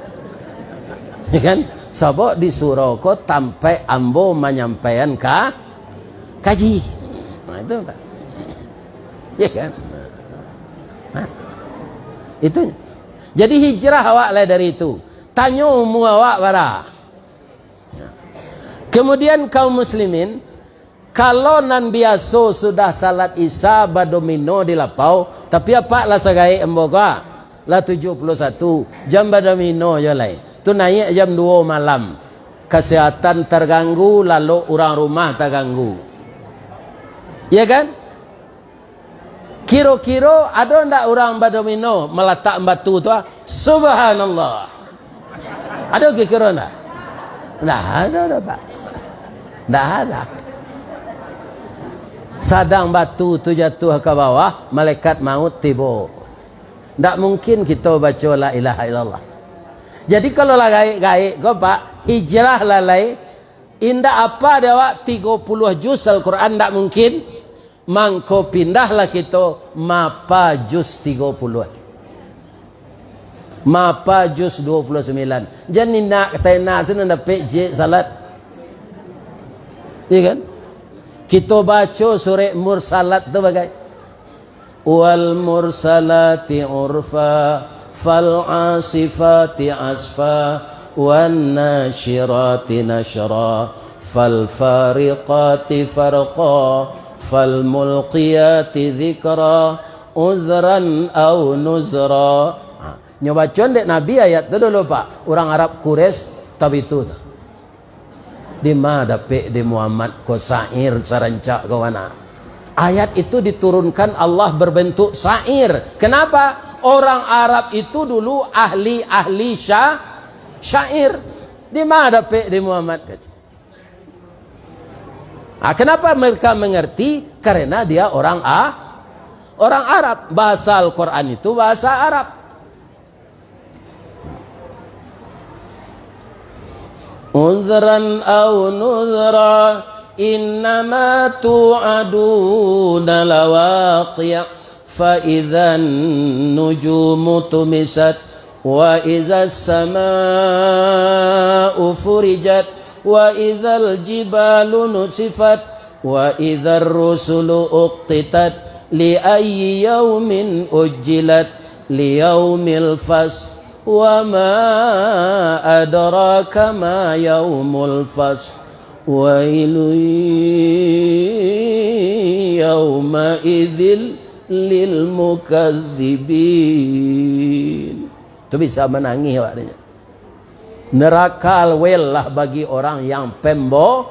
Ya kan? Sabab di surau ko tampek ambo manyampaian ka-, kaji. Nah, itu, Pak. Ya kan? Nah, itu. Jadi hijrah awak lah dari itu. Tanyo umua awak bara. Kemudian kaum muslimin, kalau nan biaso sudah salat Isya badomino di lapau, tapi apak lah sagaek ambo ko, lah tujuah puluah satu, jan badomino jo lai. Tu naiak jam duo malam, kasehatan targanggu, lalok urang rumah taganggu. Ya kan? Kiro-kiro ado ndak urang badomino malatak batu tu, ah? Subhanallah. Ado kiro-kiro ndak? Ndak ado doh, Pak. Ndak ado. Sadang batu tu jatuah ka bawah, malaikat maut tibo. Ndak mungkin kito baco la ilaha illallah. Jadi kalau lah gaek-gaek ko, Pak, hijrah lah lai, indak apa dek awak tigo puluah juz Al-Quran, ndak mungkin. Mangko pindahlah kito mapa juz tigo puluah. Mapa juz duo puluah sambilan. Jan indak ka taenak sinan dapek jek salat. Iya kan? Kito baco surek Mursalat tu bagai. Wal mursalati urfa, fal asifati asfa, wan nasyirati nasyra, fal fariqati farqa, fal mulqiyati dzikra, uzran au nuzra. Ha, nyo bacoan dek Nabi ayat tu dulu, Pak. Urang Arab Quraisy tabitu tu. Dima dapek di Muhammad ko syair sarancak ko, anak? Ayat itu diturunkan Allah berbentuk syair. Kenapa? Orang Arab itu dulu ahli-ahli sya-, syair. Di ma dapek di Muhammad, kecek. Ah, kenapa mereka mengerti? Karena dia orang A-, orang Arab. Bahasa Al-Quran itu bahasa Arab. Uzran au nuzra, innama tu'aduna lawaqi'. Fa idzan nujumu tumisat, wa idzas sama'u furijat, wa idzal jibalu nusifat, wa idzar rusulu uqqitat, li ayyi yaumin ujjilat, li yaumil fasl, wa ma adraka ma yaumul fasl, wailun yauma idzil lil mukadzibin. Tu bisa manangih awak tu. Neraka alwel lah bagi orang yang pembo-,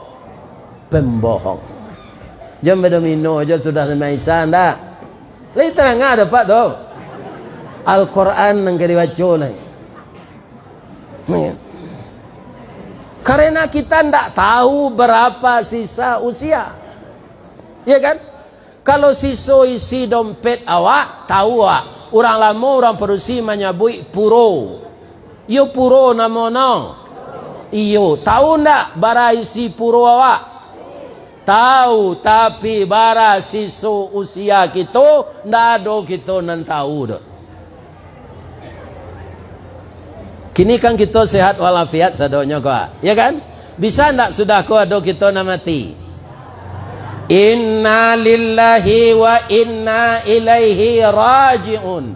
pembohong. Jan badomino jo sudah maisan dah. Lai tarang dah, Pak, tu. Al-Quran nan ka dibaco lai. Karena kita ndak tahu berapa sisa usia. Ya kan? Kalau siso isi dompet awak, tahu awak. Urang lamo, urang padusi manyabuik puro. Iyo puro namo no. Iyo, tahu ndak bara isi puro awak? Tahu, tapi bara siso usia kito, ndak ado kito nan tahu doh. Kini kan kito sehat walafiat sadonyo ko, ya kan? Bisa ndak sudah ko ado kito nan mati? Inna lillahi wa inna ilaihi raji'un.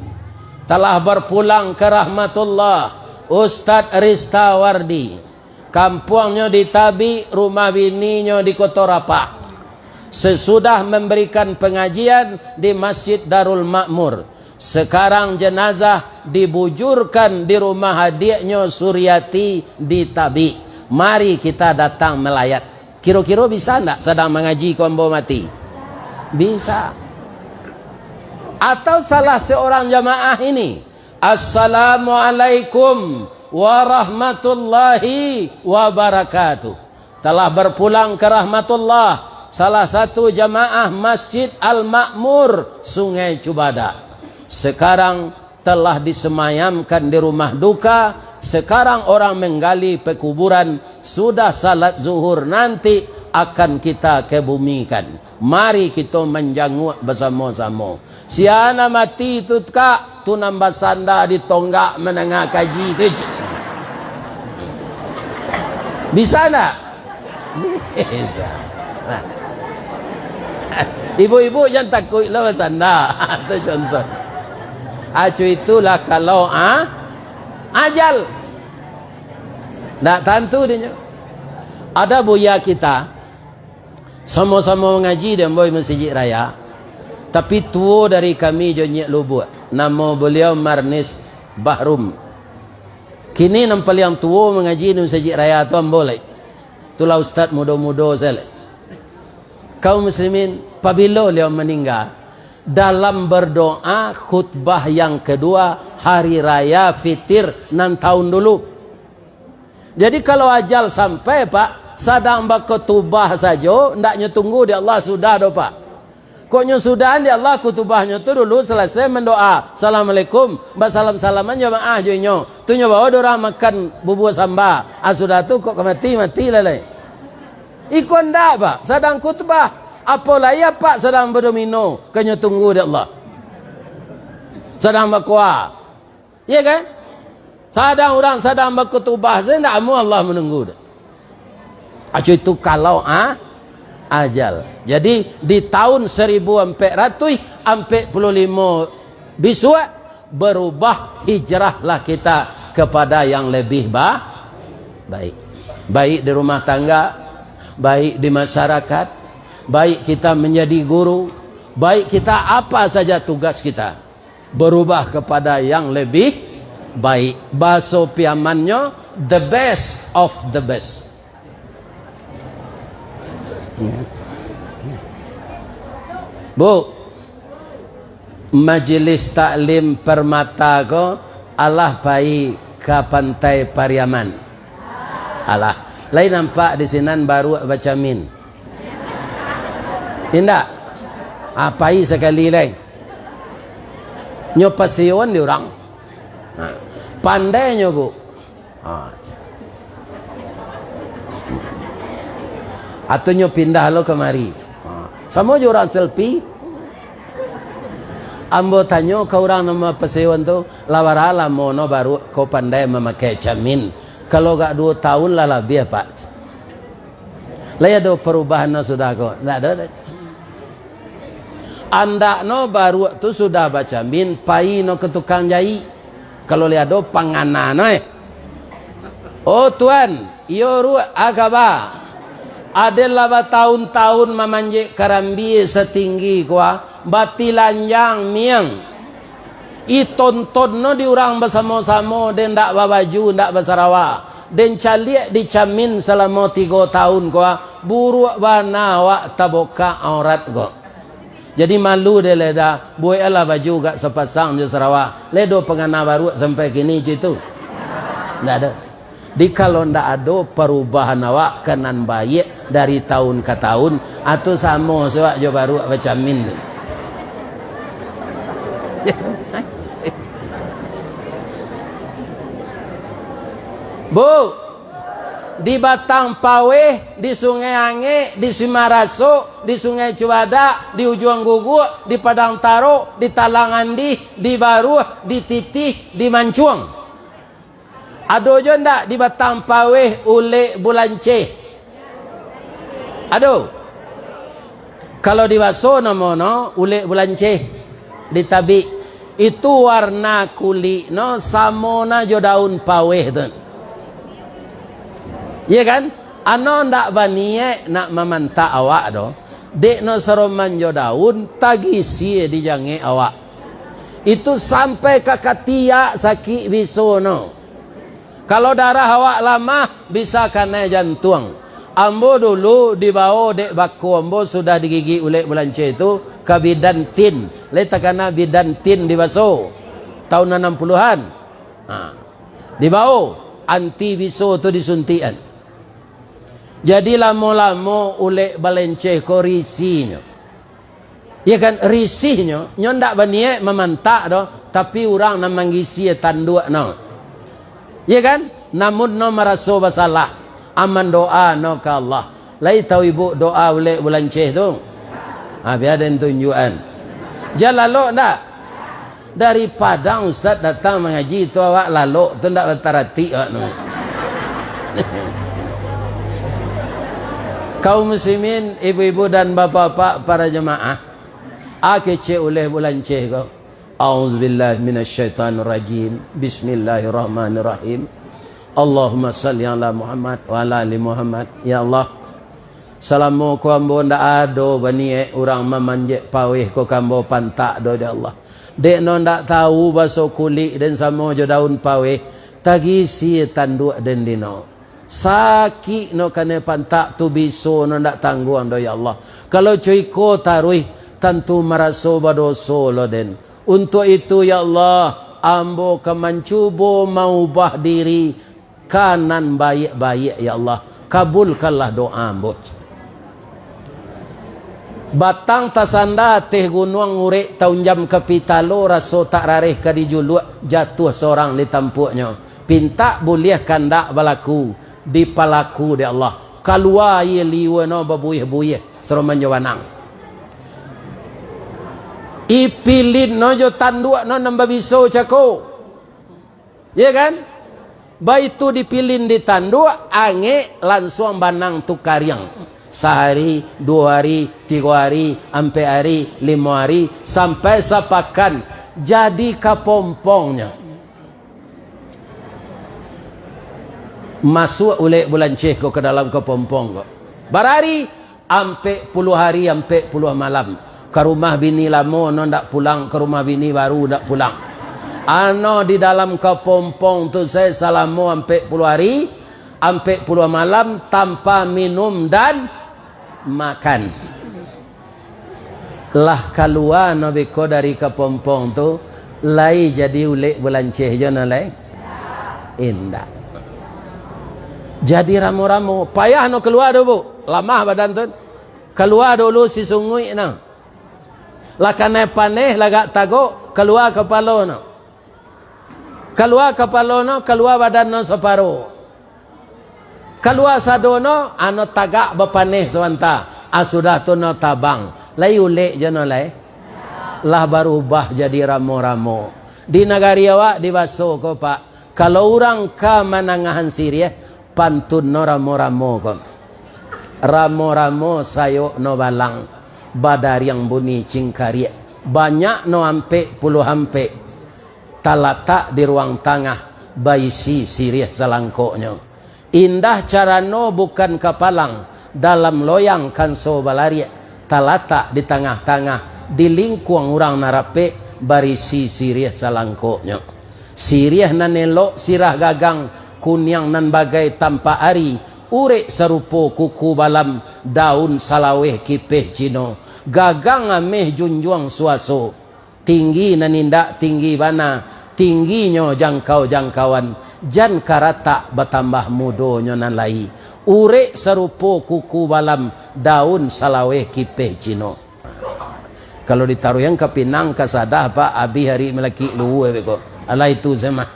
Telah berpulang ke rahmatullah, Ustadz Ristawardi. Kampuangnyo di Tabik, rumah bininyo di Koto Rapak. Sesudah memberikan pengajian di Masjid Darul Makmur, sekarang jenazah dibujurkan di rumah adiaknyo Suriati di Tabik. Mari kita datang melayat. Kiro-kiro bisa ndak sadang mangaji ko ambo mati? Bisa. Atau salah seorang jamaah ini, "Assalamualaikum warahmatullahi wabarakatuh." Telah berpulang ke rahmatullah, salah satu jamaah Masjid Al-Makmur, Sungai Cubadak. Sekarang telah disemayamkan di rumah duka, sekarang orang menggali pekuburan, sudah salat zuhur nanti akan kita kebumikan. Mari kito manjanguak basamo-samo. Sia nan mati tu, Kak, tu nan basanda di tonggak mandanga kaji tu, cik. Bisa ndak? Bisa. Nah. Ibu-ibu jan takuik lah basanda. Tu contoh. Acu itulah kalau, ah, ajal. Ndak tantu dinyo. Ada buya kita, samo-samo mangaji di ambo di Masjid Raya, tapi tuo dari kami jo Nyiak Lubuak. Namo baliau Marnis Bahrum. Kini nan paliang tuo mangaji di Masjid Raya tu ambo lai. Itulah ustaz mudo-mudo sajo lai. Kaum muslimin, pabilo baliau maningga, dalam berdoa khutbah yang kedua hari raya Fitir nan tahun dulu. Jadi, kalau ajal sampai, Pak, sadang bakutubah sajo, ndak nyo tunggu di Allah sudah doh, Pak. Kok nyo sudahan di Allah kutubahnyo tu dulu, salasai mandoa, "Assalamualaikum," basalam-salaman jamaah jo inyo. Tu nyo bawa dek urang makan bubua samba. Ah, sudah tu kok ka mati, mati lah lai. Iko ndak, Pak, sadang kutubah. Apo lai apak sadang badomino, ka nyo tunggu di Allah. Sadang bakoa. Iya kan? Sadang urang sadang bakutubah sajo, ndak amuah Allah manunggu doh. Acu itu kalau, ah, ajal. Jadi, di tahun seribu empat ratus empat puluh lima bisuak, berubah, hijrahlah kita kepada yang lebih ba-, baik. Baik di rumah tangga, baik di masyarakat, baik kita menjadi guru, baik kita apa saja tugas kita. Berubah kepada yang lebih baik. Bahaso Piamannyo, the best of the best. Bu, Majelis Taklim Permata ko alah pai ka Pantai Pariaman. Alah, lai nampak di sinan baruak bacamin? Indak? Ah, pai sakali lai. Nyo paseon di urang. Ha. Pandai nyo, Bu. Ha. Atau nyo pindah lo kamari. Ha. Samo jo urang selfie. Ambo tanyo ka urang nan mapaseon tu, "Lah bara lamo no baruak ko pandai mamakai camin?" "Kalau agak duo taun lah labiah, Pak." "Lai ado parubahan no sudah ko?" "Ndak ado doh." Andakno baruak tu sudah bacamin, pai no ka tukang jaik. Kalau lai ado pangana no, eh. "Oh, Tuan, iyo, Ruak, a kaba?" "Aden lah bataun-taun mamanjek karambia satinggi ko, ah, batilanjang miang. Itonton no di urang basamo-samo, den ndak babaju, ndak basarawa. Den caliak di camin salamo tigo taun ko, ah, buruak bana awak tabukak aurat ko. Jadi malu dek lai dah, bueklah baju agak sapasang jo sarawa. Lai ado pangana baruak sampai kini," cik tu. Ndak ado. Di kalau ndak ado parubahan awak ka nan baiak dari taun ka taun, atau samo se awak jo baruak bacamin tu. Bu, di Batang Paweh, di Sungai Angek, di Simarasok, di Sungai Cubadak, di Ujuang Guguk, di Padang Tarok, di Talang Andih, di Baruah, di Titih, di Mancuang. Ado jo ndak di Batang Paweh ulek bulanceh? Ado. Kalau di baso namo no ulek bulanceh, di tabik. Itu warna kulik no samo na jo daun paweh tu. Iya kan? Ano ndak baniaik nak mamantak awak doh. Dek no saroman jo daun, tagisia di jangek awak. Itu sampai ka katiak sakik biso no. Kalau darah awak lamah, bisa kanai jantuang. Ambo dulu dibao dek bako ambo sudah digigik ulek bulanceh tu ka bidan tin. Lai takana bidan tin di baso. Tahun anam puluhan. Ha. Dibao anti biso tu disuntikan. Jadi lamo-lamo ulek balanceh ko risinyo. Iya kan, risihnyo, nyo ndak baniaik mamantak doh, tapi urang nan manggisia tanduak no. Iya kan? Namun no maraso basalah, aman doa no ka Allah. Lai tahu ibu doa ulek bulanceh tu? Ha, bia den tunjuakan. Jan lalok ndak? Dari Padang Ustaz datang mangaji tu, awak lalok tu ndak bataratik awak tu. Kaum muslimin, ibu-ibu dan bapak-bapak para jemaah, a kecek ulek bulanceh ko. A'udzubillahi minasyaitonirrajim. Bismillahirrahmanirrahim. Allahumma salli ala Muhammad wa ala ali Muhammad. Ya Allah, salamo ko ambo ndak ado baniaik urang mamanjek paweh ko ka ambo pantak doh, ya Allah. Dek no ndak tahu baso kulik den samo jo daun paweh, tagisia tanduak den dino. Sakik no kanai pantak tu biso no ndak tangguang doh, ya Allah. Kalau co iko taruih, tantu maraso badoso lo den. Untuak itu, ya Allah, ambo ka mancubo maubah diri ka nan baiak-baiak, ya Allah. Kabulkanlah doa ambo. Batang tasanda ateh gunuang, urek taunjam ka pitalo, raso tak rareh ka dijuluak, jatuah sorang di tampuaknyo. Pintak buliah kandak balaku, dipalaku dek Allah. Kalua aia liua no babuih-buih, saroman jo banang. Ipilin no jo tanduak no nan babiso cako. Iya kan? Baitu dipilin di tanduak, angek, lansuang banang tu kariang. Sahari, duo hari, tigo hari, ampek hari, limo hari, sampai sapakan, jadi kapompongnyo. Masuak ulek bulanceh ko ka dalam kapompong ko. Bara hari? Ampek puluah hari, ampek puluah malam. Ka rumah bini lamo no ndak pulang, ka rumah bini baru ndak pulang. Ano di dalam kapompong tu sae salamo ampek puluah hari, ampek puluah malam tanpa minum dan makan. Lah kalua no beko dari kapompong tu, lai jadi ulek bulanceh jo no lai? Indak. Jadi ramo-ramo, payah no kalua tu, Bu. Lamah badan tu. Kalua dulu si sunguik no. Lah kanai paneh, lah agak tagok, kalua kapalo no. Kalua kapalo no, kalua badan no saparo. Kalua sado no, ano tagak bapaneh sabanta. Ah, sudah tu no tabang. Lai ulek jo no lai. Lah barubah jadi ramo-ramo. Di nagari awak, di baso ko, Pak, kalau urang ka manangahan siriah, pantun no ramo-ramo ko. Ramo-ramo sayok no balang, badariang bunyi cingkariak, banyak no ampek puluah ampek, talatak di ruang tangah, baisi siriah salangkoknyo. Indah carano bukan kapalang, dalam loyang kanso balariak, talatak di tangah-tangah, di lingkuang urang nan rapek, barisi siriah salangkoknyo. Siriah nan elok sirah gagang, kuniang nan bagai tampak ari, urek sarupo kuku balam, daun salaweh kipeh Cino, gagang ameh junjuang suaso. Tinggi nan indak tinggi bana, tingginyo jangkau-jangkauan, jan karatak batambah mudonyo nan lai. Urek sarupo kuku balam, daun salaweh kipeh Cino. Kalau ditaruihan ka pinang, ka sadah, Pak, abih ari malakik luhua beko. Alah itu se mah.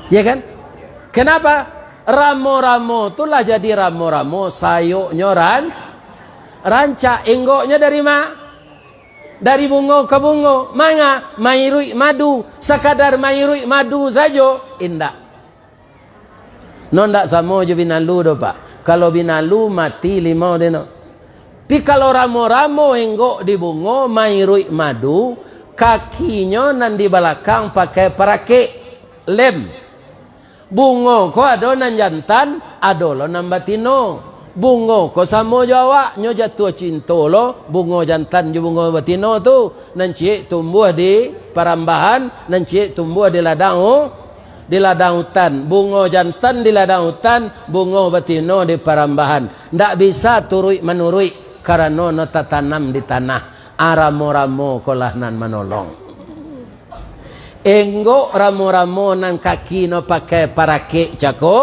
Ya kan? Kenapa? Ramo-ramo tu lah jadi ramo-ramo, sayoknyo ran-, rancak. Enggoknyo dari ma? Dari bungo ka bungo. Manga? Mairuik madu. Sakadar mairuik madu sajo? Indak. No ndak samo jo binalu doh, Pak. Kalau binalu, mati limau den no. Tapi kalau ramo-ramo enggok di bungo, mairuik madu, kakinyo nan di balakang pakai parakek, lem. Bungo ko ado nan jantan, ado lo nan batino. Bungo ko samo jo awak, nyo jatuah cinto lo bungo jantan jo bungo batino tu. Nan ciek tumbuah di parambahan, nan ciek tumbuah di ladang u-, di ladang utan. Bungo jantan di ladang utan, bungo batino di parambahan. Ndak bisa turuik-manuruik, karano no tatanam di tanah. Ah, ramo-ramo ko lah nan manolong. Enggok ramo-ramo nan kaki no pakai parakek cako,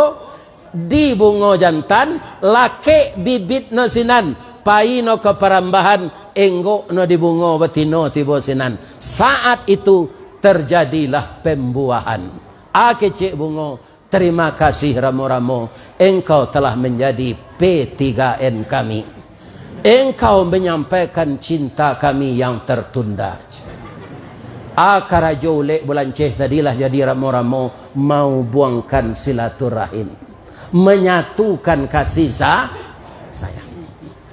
di bungo jantan, lakek bibit no sinan, pai no ka parambahan, enggok no di bungo batino tibo sinan. Saat itu terjadilah pembuahan. Ah, kecek bungo, terima kasih ramo-ramo, engkau telah menjadi P tiga N kami. Engkau menyampaikan cinta kami yang tertunda. Ah, karajo ulek bulanceh tadi lah jadi ramo-ramo, maubuangkan silaturahim, menyatukan kasih sa-, sayang.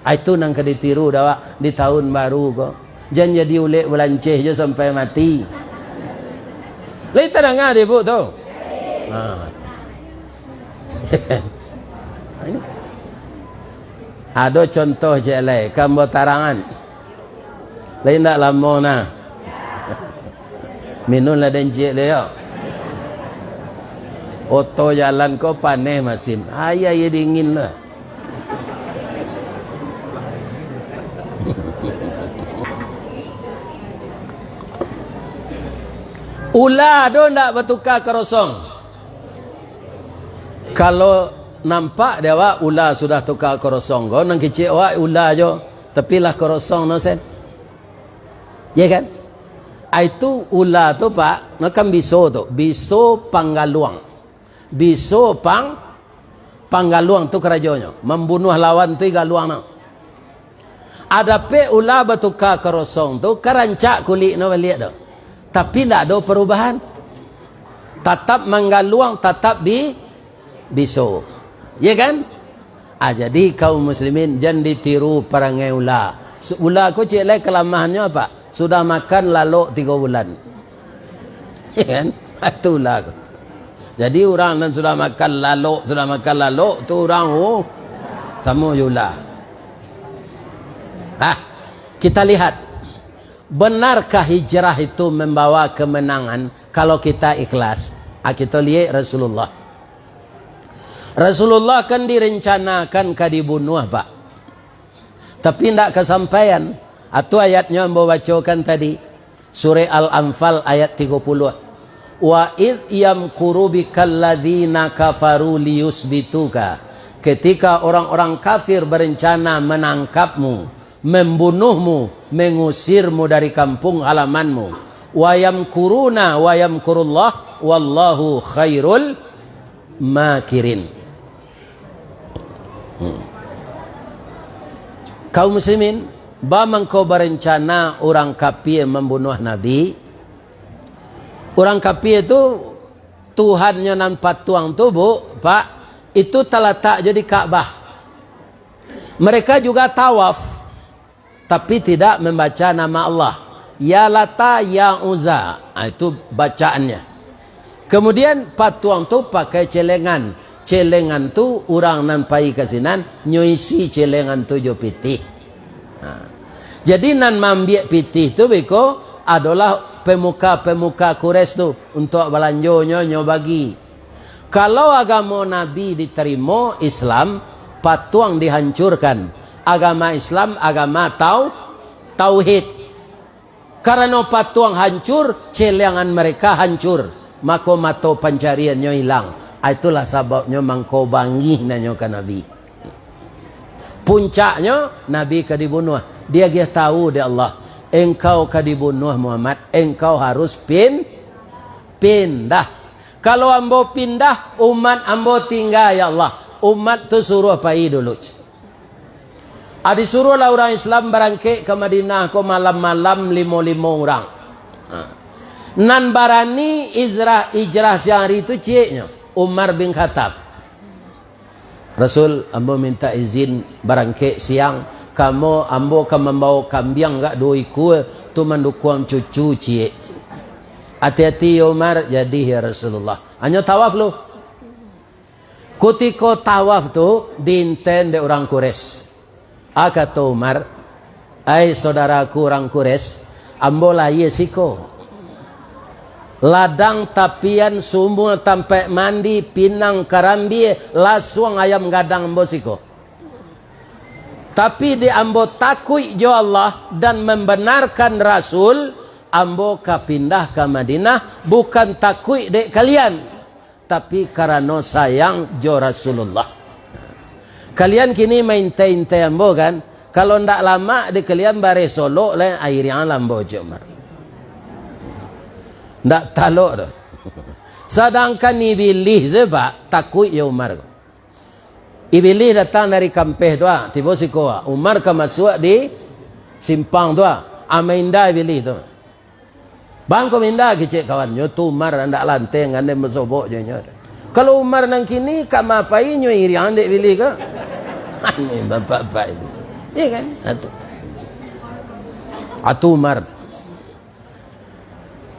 Ah, itu nan ka ditiru dek awak di tahun baru ko. Jan jadi ulek bulanceh jo sampai mati. Lai tadanga dek Ibu tu? Ha. Ado contoh ciek lai, ka ambo tarangan. Lai indak lamo nah. Minun lah den ciek lai yo. Oto jalan ko paneh masin. Aia, aia dingin lah. Ula ado ndak batuka karosong? Kalau nampak di awak ula sudah tuka karosong ko, nan kecek awak ula jo, tapi lah karosong no sen. Ya kan? Ah, itu ula tu, Pak, no kan biso tu, biso panggaluang. Biso pang-, panggaluang tu karajonyo, mambunuah lawan tu i galuang no. Adapek ula batuka karosong tu, ka rancak kulik no baliak tu. Tapi ndak ado parubahan. Tatap manggaluang, tatap bi-, biso. Ya kan? Ah, jadi kaum muslimin, jan ditiru parangai ula. Su-, ula ko ciek lai kalamahannyo apo? Sudah makan lalok tigo bulan. Ya kan? Itu ula ko. Jadi urang nan sudah makan lalok, sudah makan lalok, tu urang, oh, samo jo ula. Ah, kita lihat. Benarkah hijrah itu membawa kemenangan kalau kita ikhlas? Ah, kita lihat Rasulullah. Rasulullah kan direncanakan ka dibunuah, Pak. Tapi ndak kasampaian. Atu ayatnyo ambo bacokan tadi. Surah Al-Anfal ayat tigo puluah. Wa idh yamkuru bikal ladzina kafaru liyutsbituka. Ketika orang-orang kafir berencana menangkapmu, membunuhmu, mengusirmu dari kampung halamanmu. Wa yamkuruna wa yamkurullah, wallahu khairul makirin. Hmm. Kaum muslimin, ba mangko barencana urang kapie mambunuah Nabi. Urang kapie tu, Tuhannyo nan patuang tu, Bu, Pak, itu talatak jo di Ka'bah. Mereka juga tawaf, tapi tidak membaca nama Allah. Ya Lata, ya Uzza. Ah, itu bacaannya. Kemudian patuang tu pakai celengan. Celengan tu urang nan pai ka sinan, nyo isi celengan tu jo pitih. Nah, jadi nan maambiak pitih tu beko adolah pemuka-pemuka Quraisy tu untuak balanjonyo nyo bagi. Kalau agamo Nabi ditarimo, Islam, patuang dihancurkan. Agama Islam, agama tau-, tauhid. Karano patuang hancur, celengan mereka hancur, mako mato pancariannyo ilang. Ah, itulah sababnyo mangko bangih nanyo ka Nabi. Puncaknyo, Nabi ka dibunuah. Diagiah tahu dek Allah, "Engkau ka dibunuah, Muhammad. Engkau harus pin-, pindah. Kalau ambo pindah, umat ambo tingga, ya Allah. Umat tu suruah pai dulu." Ah, disuruahlah urang Islam barangkek ka Madinah ko malam-malam limo-limo urang. Ha. Nan barani ijrah, ijrah siang ari tu cieknyo, Umar bin Khattab. "Rasul, ambo minta izin barangkek siang. Kamo ambo ka mambawo kambiang gak duo ikua, tu mandukuang cucu ciek." "Ati-ati, yo Umar." "Jadi, ya Rasulullah." Hanyo tawaf lu. Kutiko tawaf tu, diinten dek urang Quraisy. Ah, kato Umar, "Ai saudaraku urang Quraisy, ambo lahia siko. Ladang tapian, sumua tampek mandi, pinang karambia, lasuang ayam gadang ambo siko. Tapi dek ambo takuik jo Allah dan mambanarkan Rasul, ambo ka pindah ka Madinah, bukan takuik dek kalian, tapi karano sayang jo Rasulullah. Kalian kini maintai-intai ambo, kan? Kalau ndak lamak di kalian bareh solok lai, airiang lah ambo jo Umar." Ndak talok doh. Sadangkan Ibilih se, Pak, takuik jo Umar ko. Ibilih datang dari kampeh tu, ah, tibo siko, ah. Umar ka masuak di simpang tu, ah. Ah, mainda Ibilih tu. "Bang, ko minda," kecek kawannyo tu, Umar ndak lanteng, gandeng basobok jo inyo. Kalau Umar nan kini, ka ma pai nyo iriang dek Bilih ko? Aneh bapak-bapak itu. Iya kan? Atu. Atu Umar.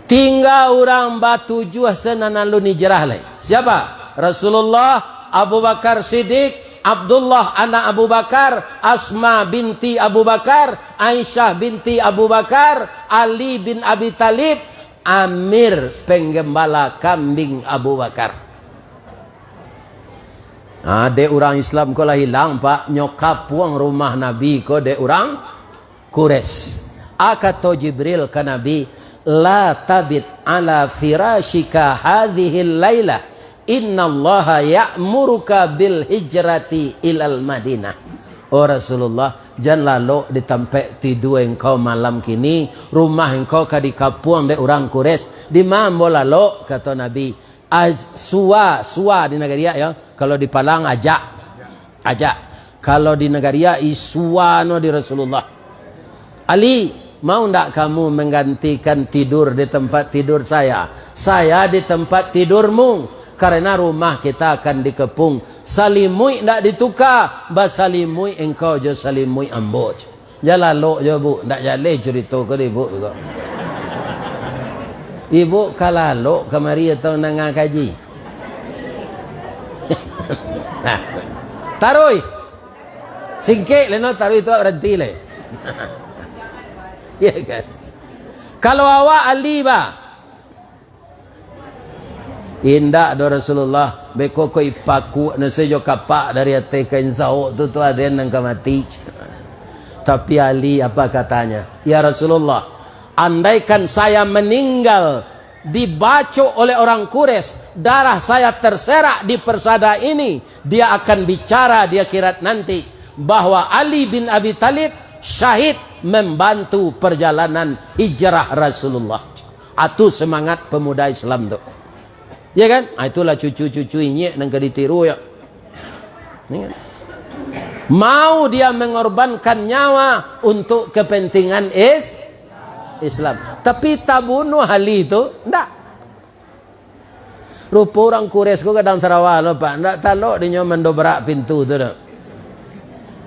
Tingga urang batujuah se nan alun ijrah lai. Siapa? Rasulullah, Abu Bakar Siddiq, Abdullah anak Abu Bakar, Asma binti Abu Bakar, Aisyah binti Abu Bakar, Ali bin Abi Thalib, Amir penggembala kambing Abu Bakar. Nah, dek urang Islam ko lah ilang, Pak. Nyo kapuang rumah Nabi ko dek urang Quraisy. A kato Jibril ka Nabi, "La tabit ala firasyika hadzihil lailah, innallaha ya'muruka bil hijrati ilal Madinah." "Oh Rasulullah, jan lalok di tampek tidua engkau malam kini, rumah engkau ka dikapuang dek urang Quraisy. Di ma ambo lalok?" kato Nabi. "Aj-, suwa, suwa di nagari a, yo. Kalau di Palang, ajak. Ajak. Kalau di nagari a, isuwa no di Rasulullah. Ali, mau ndak kamu menggantikan tidur di tempat tidur saya? Saya di tempat tidurmu, karena rumah kita akan dikepung. Salimuik ndak dituka, basalimuik engkau jo salimuik ambo." Jan lalok jo, Bu. Ndak jaleh curito ko di Ibu ko. Ibu ka lalok kamari atau nanga kaji? Taruih. Singkek lai no, taruih tu baranti lai. Iya kan? Kalau awak Ali, bah, "Indak doh Rasulullah, beko ko ipakuak nase jo kapak dari ateh kain saok tu, tu aden nan ka mati." Tapi Ali apa katanya? "Ya Rasulullah, andaikan saya meninggal Dibaco oleh orang Quraisy, darah saya terserak di persada ini, dia akan bicara di akhirat nanti, bahwa Ali bin Abi Thalib syahid membantu perjalanan hijrah Rasulullah. Atu semangat pemuda Islam tu. Ya kan? Ah, itulah cucu-cucu inyiak nan ka ditiru, ya. Ya kan? Mau dia mengorbankan nyawa untuk kepentingan is-, Islam. Tapi tabunuh Ali tu, ndak. Rupo urang Quraisy ko gadang sarawa lo, Pak. Ndak talok dinyo mandobrak pintu tu, dak.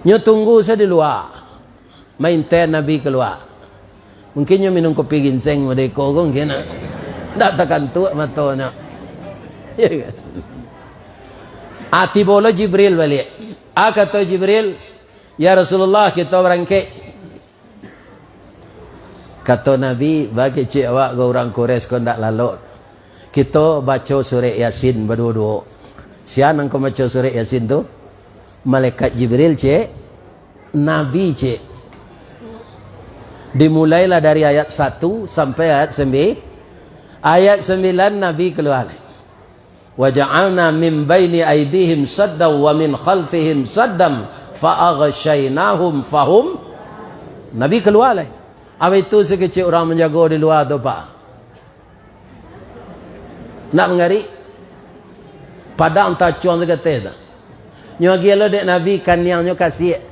Nyo tunggu sajo di lua. Mainten Nabi kalua. Mungkin nyo minum kopi ginseng madeko ko mungkin, ah. Ndak takantuak matonyo. Ya kan? Ah, tibo lo Jibril baliak. Ah, kato Jibril, "Ya Rasulullah, kito barangkek." Kato Nabi, "Baa kecek awak ko, urang Quraisy ko ndak lalok. Kito baco surek Yasin baduo-duo." Sia nan ka baco surek Yasin tu? Malaikat Jibril, cek. Nabi, cek. Dimulailah dari ayat satu sampai ayat sembi-, ayat sembilan Nabi kalua. "Wa ja'alna min baini aidihim saddan wa min khalfihim saddan fa aghsyainahum fahum." Nabi kalua lai. Abih tu sakecek urang manjago di lua tu, Pak. Nak mangarik? Padang tacuang sakateh tu. Nyo agiah lo dek Nabi kaniangnyo kasiak.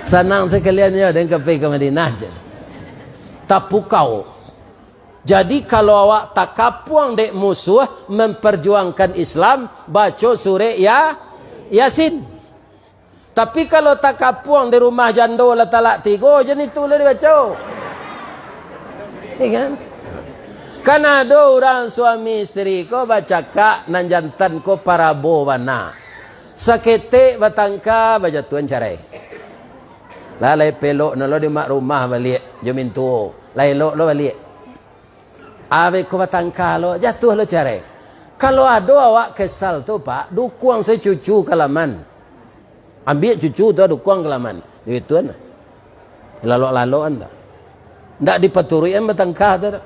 Sanang sakalian nyo den ka pai ka Madinah je. Tapukau. Jadi, kalau awak takapuang dek musuh memperjuangkan Islam, baco surek Ya-, Yasin. Tapi, kalau takapuang di rumah jando lah talak tigo, jan itu lah dibaco. Ya kan? Kan ado urang suami isteri ko bacakak, nan jantan ko parabo bana. Saketek batangka, bajatuahan carai. Lah, lai pelok no lo di mak rumah baliak, jo mintuo. Lai elok lo baliak. Abih ko batangka lo, jatuah lo carai. Kalau ado awak kesal tu, Pak, dukuang sajo cucu ka laman. Ambiak cucu tu, dukuang ka laman. Dituan. Lalok-lalokan tu. Ndak dipaturuikan batangka tu dak.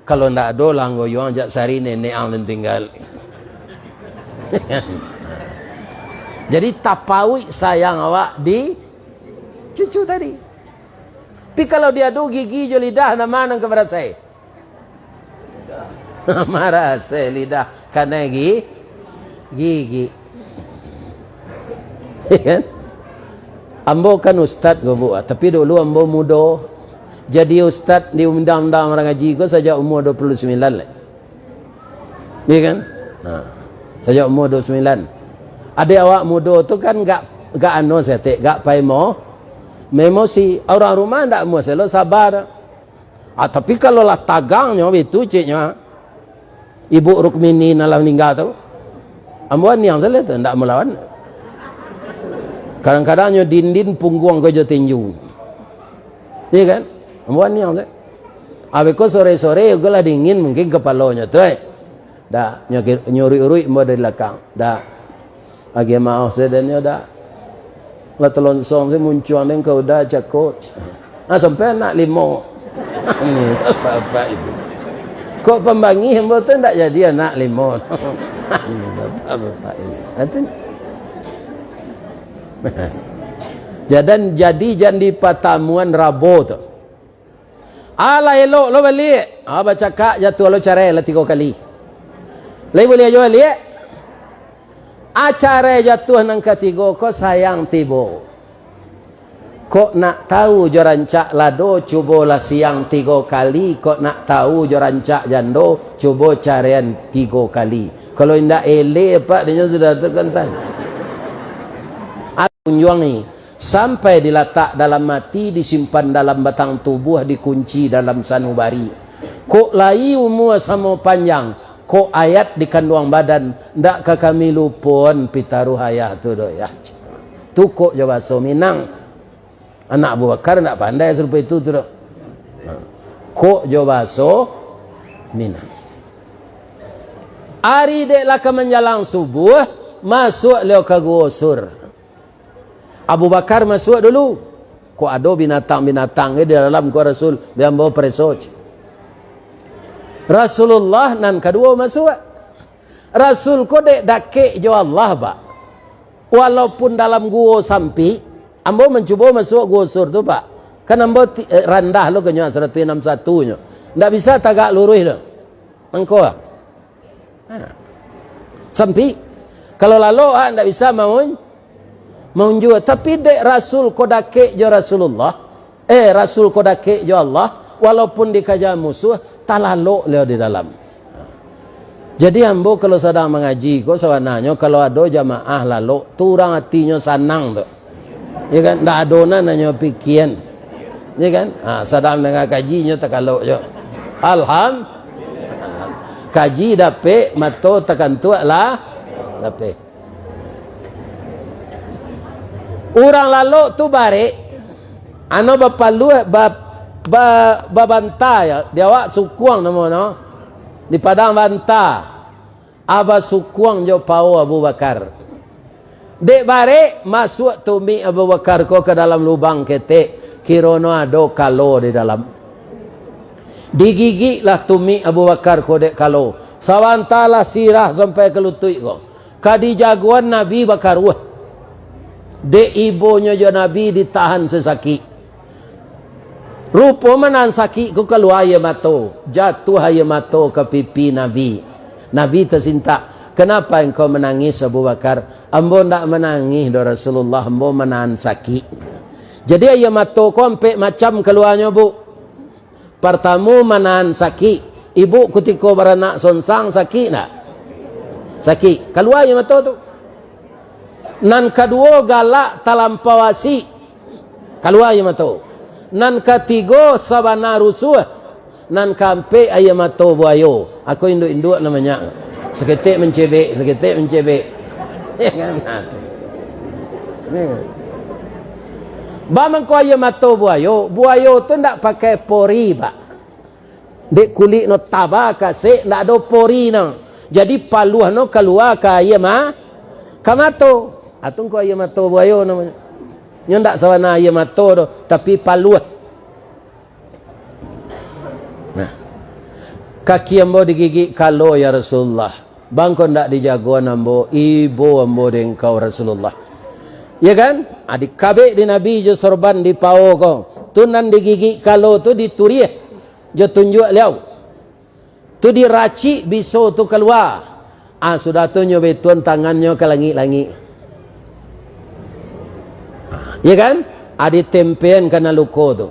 Kalau ndak ado lah, anggoyuang jak sari nenek ang nan tinggal. Jadi, tapauik sayang awak di cucu tadi. Tapi kalau diadu gigi jo lidah, nan ma nan ka marasai? Marasai lidah, kanai gi-, gigi. Ya kan? Ambo kan ustad ko, Bu, tapi dulu ambo mudo. Jadi ustad di undang-undang urang ngaji ko sajak umua dua puluh sambilan lai. Iya kan? Nah, sajak umua dua puluh sambilan. Adek awak mudo tu kan gak, gak anu saketek, gak pai mo-, emosi. Urang rumah ndak amuah selo, saba. Ah, tapi kalau lah tagang nyo, bitu ceknyo, ah. Ibu Rukmini nan lah maningga tu, ambo aniang sajo tu, ndak malawan. Kadang-kadang nyo dindin pungguang ko jo tinju. Iya kan? Ambo aniang sajo. Abih ko sore-sore ko lah dingin mungkin kapalonyo tu, eh. Dak, nyo ki-, nyo uruik-uruik ambo dari lakang. Dak. Agiah maoh sadonyo dak. Lah talonsong se muncuang den ka uda cako. Ah, sampai anak limo. Bapak-bapak itu. Kok pambangih ambo tu ndak jadi anak limo. Bapak-bapak ini. Ati. Jadan jadi jan di patamuan Rabo tu. Alah elok lo baliak. Ah, bacakak jatuah lo carai lah tigo kali. Lai buliah juo baliak? Ah, carai jatuah nan katigo ko sayang tibo. Kok nak tahu jo rancak lado, cubolah siang tigo kali. Kok nak tahu jo rancak jando, cubo caraian tigo kali. Kalau indak eleh, Pak, dinyo sudah tu kan tah. Ah, kunjuang ni. Sampai dilatak dalam ati, disimpan dalam batang tubuah, dikunci dalam sanubari. Kok lai umua samo panjang, kok ayat di kanduang badan, ndak ka kami lupoan pitaruah ayah tu doh, yah. Tu kok jo bahaso Minang. Anak Abu Bakar ndak pandai sarupo itu tu doh. Ha. Kok jo bahaso Minang. Ari dek lah ka manjalang subuah, masuak lio ka guo Sur. Abu Bakar masuak dulu. Kok ado binatang-binatang di dalam, ko Rasul, bia ambo pareso, cek. Rasulullah nan kaduo masuak. Rasul ko dek dakek jo Allah, Pak. Walaupun dalam guo sampik, ambo mancubo masuak guo Sur tu, Pak. Kan ambo ti-, eh, randah lo kanyo, saratuih anam satu nyo. Ndak bisa tagak luruih lo. Mangko, ah. Ha. Sampik. Kalau lalok, ah, ndak bisa maun-, maunjua. Tapi dek Rasul ko dakek jo Rasulullah, eh, Rasul ko dakek jo Allah, walaupun dikaja musuh, talalok baliau di dalam. Jadi ambo kalau sadang mangaji ko, sabananyo kalau ado jamaah lalok, tu urang atinyo sanang tu. Ya kan? Ndak ado nan nanyo pikian. Ya kan? Ha, sadang danga kaji nyo takalok jo. Alham-, kaji dapek, mato takantuak lah, dapek. Urang lalok tu barek, ano bapaluah, ba-, ba-, babanta ya, di awak sukuang namo no. Di Padang Banta, aba sukuang jo pao Abu Bakar. Dek barek, masuak tumik Abu Bakar ko ka dalam lubang ketek, kirono ado kalo di dalam. Digigiklah tumik Abu Bakar ko dek kalo. Sabanta lah sirah sampai ka lutuik ko. Ka dijagoan Nabi bakaruah. Dek ibonyo jo Nabi ditahan sasakik. Rupo manahan sakik ko kalua aia mato. Jatuah aia mato ka pipi Nabi. Nabi tasintak. "Kenapa engkau menangis, Abu Bakar?" "Ambo ndak manangih doh, Rasulullah, ambo manahan sakik." Jadi aia mato ko ampek macam kaluanyo, Bu. Partamo manahan sakik. Ibu kutiko baranak sonsang sakik ndak? Sakik. Kalua aia mato tu. Nan kaduo galak talampau asik. Kalua aia mato. Nan katigo sabana rusuah. Nan kaampek aia mato buayo. Ako induak-induak namonyo. Saketek mancebek, saketek mancebek. Ya kan? Nah, tu. Ya kan? Ba mangko aia mato buayo, buayo tu ndak pakai pori, Pak. Dek kulik no taba kasek, ndak ado pori no. Jadi paluah no kalua ka aia ma-, ka mato. Atau ko aia mato buayo namonyo. Nyo ndak sabana aia mato doh, tapi paluah. Nah. "Kaki ambo digigik kalo, ya Rasulullah. Bangko ndak dijagoan ambo, ibo ambo dek engkau, Rasulullah." Ya kan? Ah, dikabek di Nabi jo sorban di pao ko. Tu nan digigik kalo tu dituriah jo tunjuak liau. Tu diracik biso tu kalua. Ah, sudah tu nyo baitu-an tangannyo ka langik-langik. Ya kan? Ah, ditempean kana luko tu.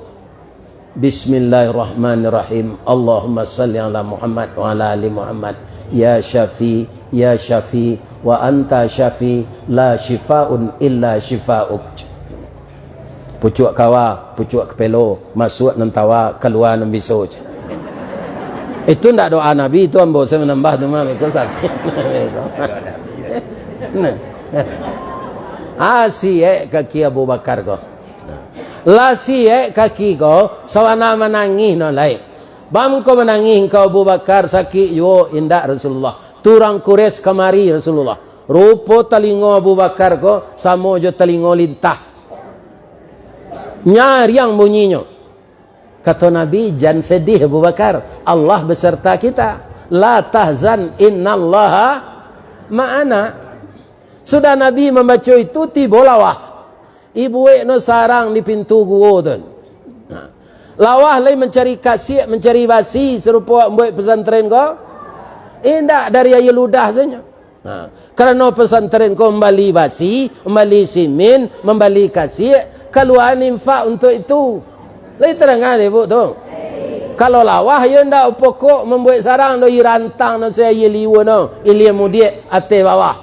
Bismillahirrahmanirrahim. Allahumma salli ala Muhammad wa ala ali Muhammad. Ya Syafi, ya Syafi, wa anta Syafi, la syifaun illa syifauk. Pucuak kawa, pucuak kapelo, masuak nan tawa, kalua nan biso. Itu ndak doa Nabi, itu ambo sajo manambah tu mah, beko saksi. Nah. Ah, siek kaki Abu Bakar ko. Lah siek kaki ko, sabana manangih no lai. Bangko manangih engkau Abu Bakar, sakik juo? Indak, Rasulullah. Tu urang Quraisy kamari, Rasulullah. Rupo talingo Abu Bakar ko samo jo talingo lintah. Nyariang bunyinyo. Kato Nabi, "Jan sedih, Abu Bakar. Allah beserta kita. La tahzan, innallaha ma'ana." Sudah Nabi mambaco itu, tibo lawah. Ibuek no sarang di pintu guo tu. Nah. Lawah lai mancari kasiak, mancari basi, sarupo mambuek pesantren ko? Indak, dari aia ludah sajo. Nah, karano pesantren ko mambali basi, mambali simin, mambali kasiak, kaluaan infak untuak itu. Lai tadanga dek Ibu tu? Kalau lawah, iyo ndak pokok mambuek sarang doh, irantang no, se aia liua no, ilia mudiak, ateh bawah.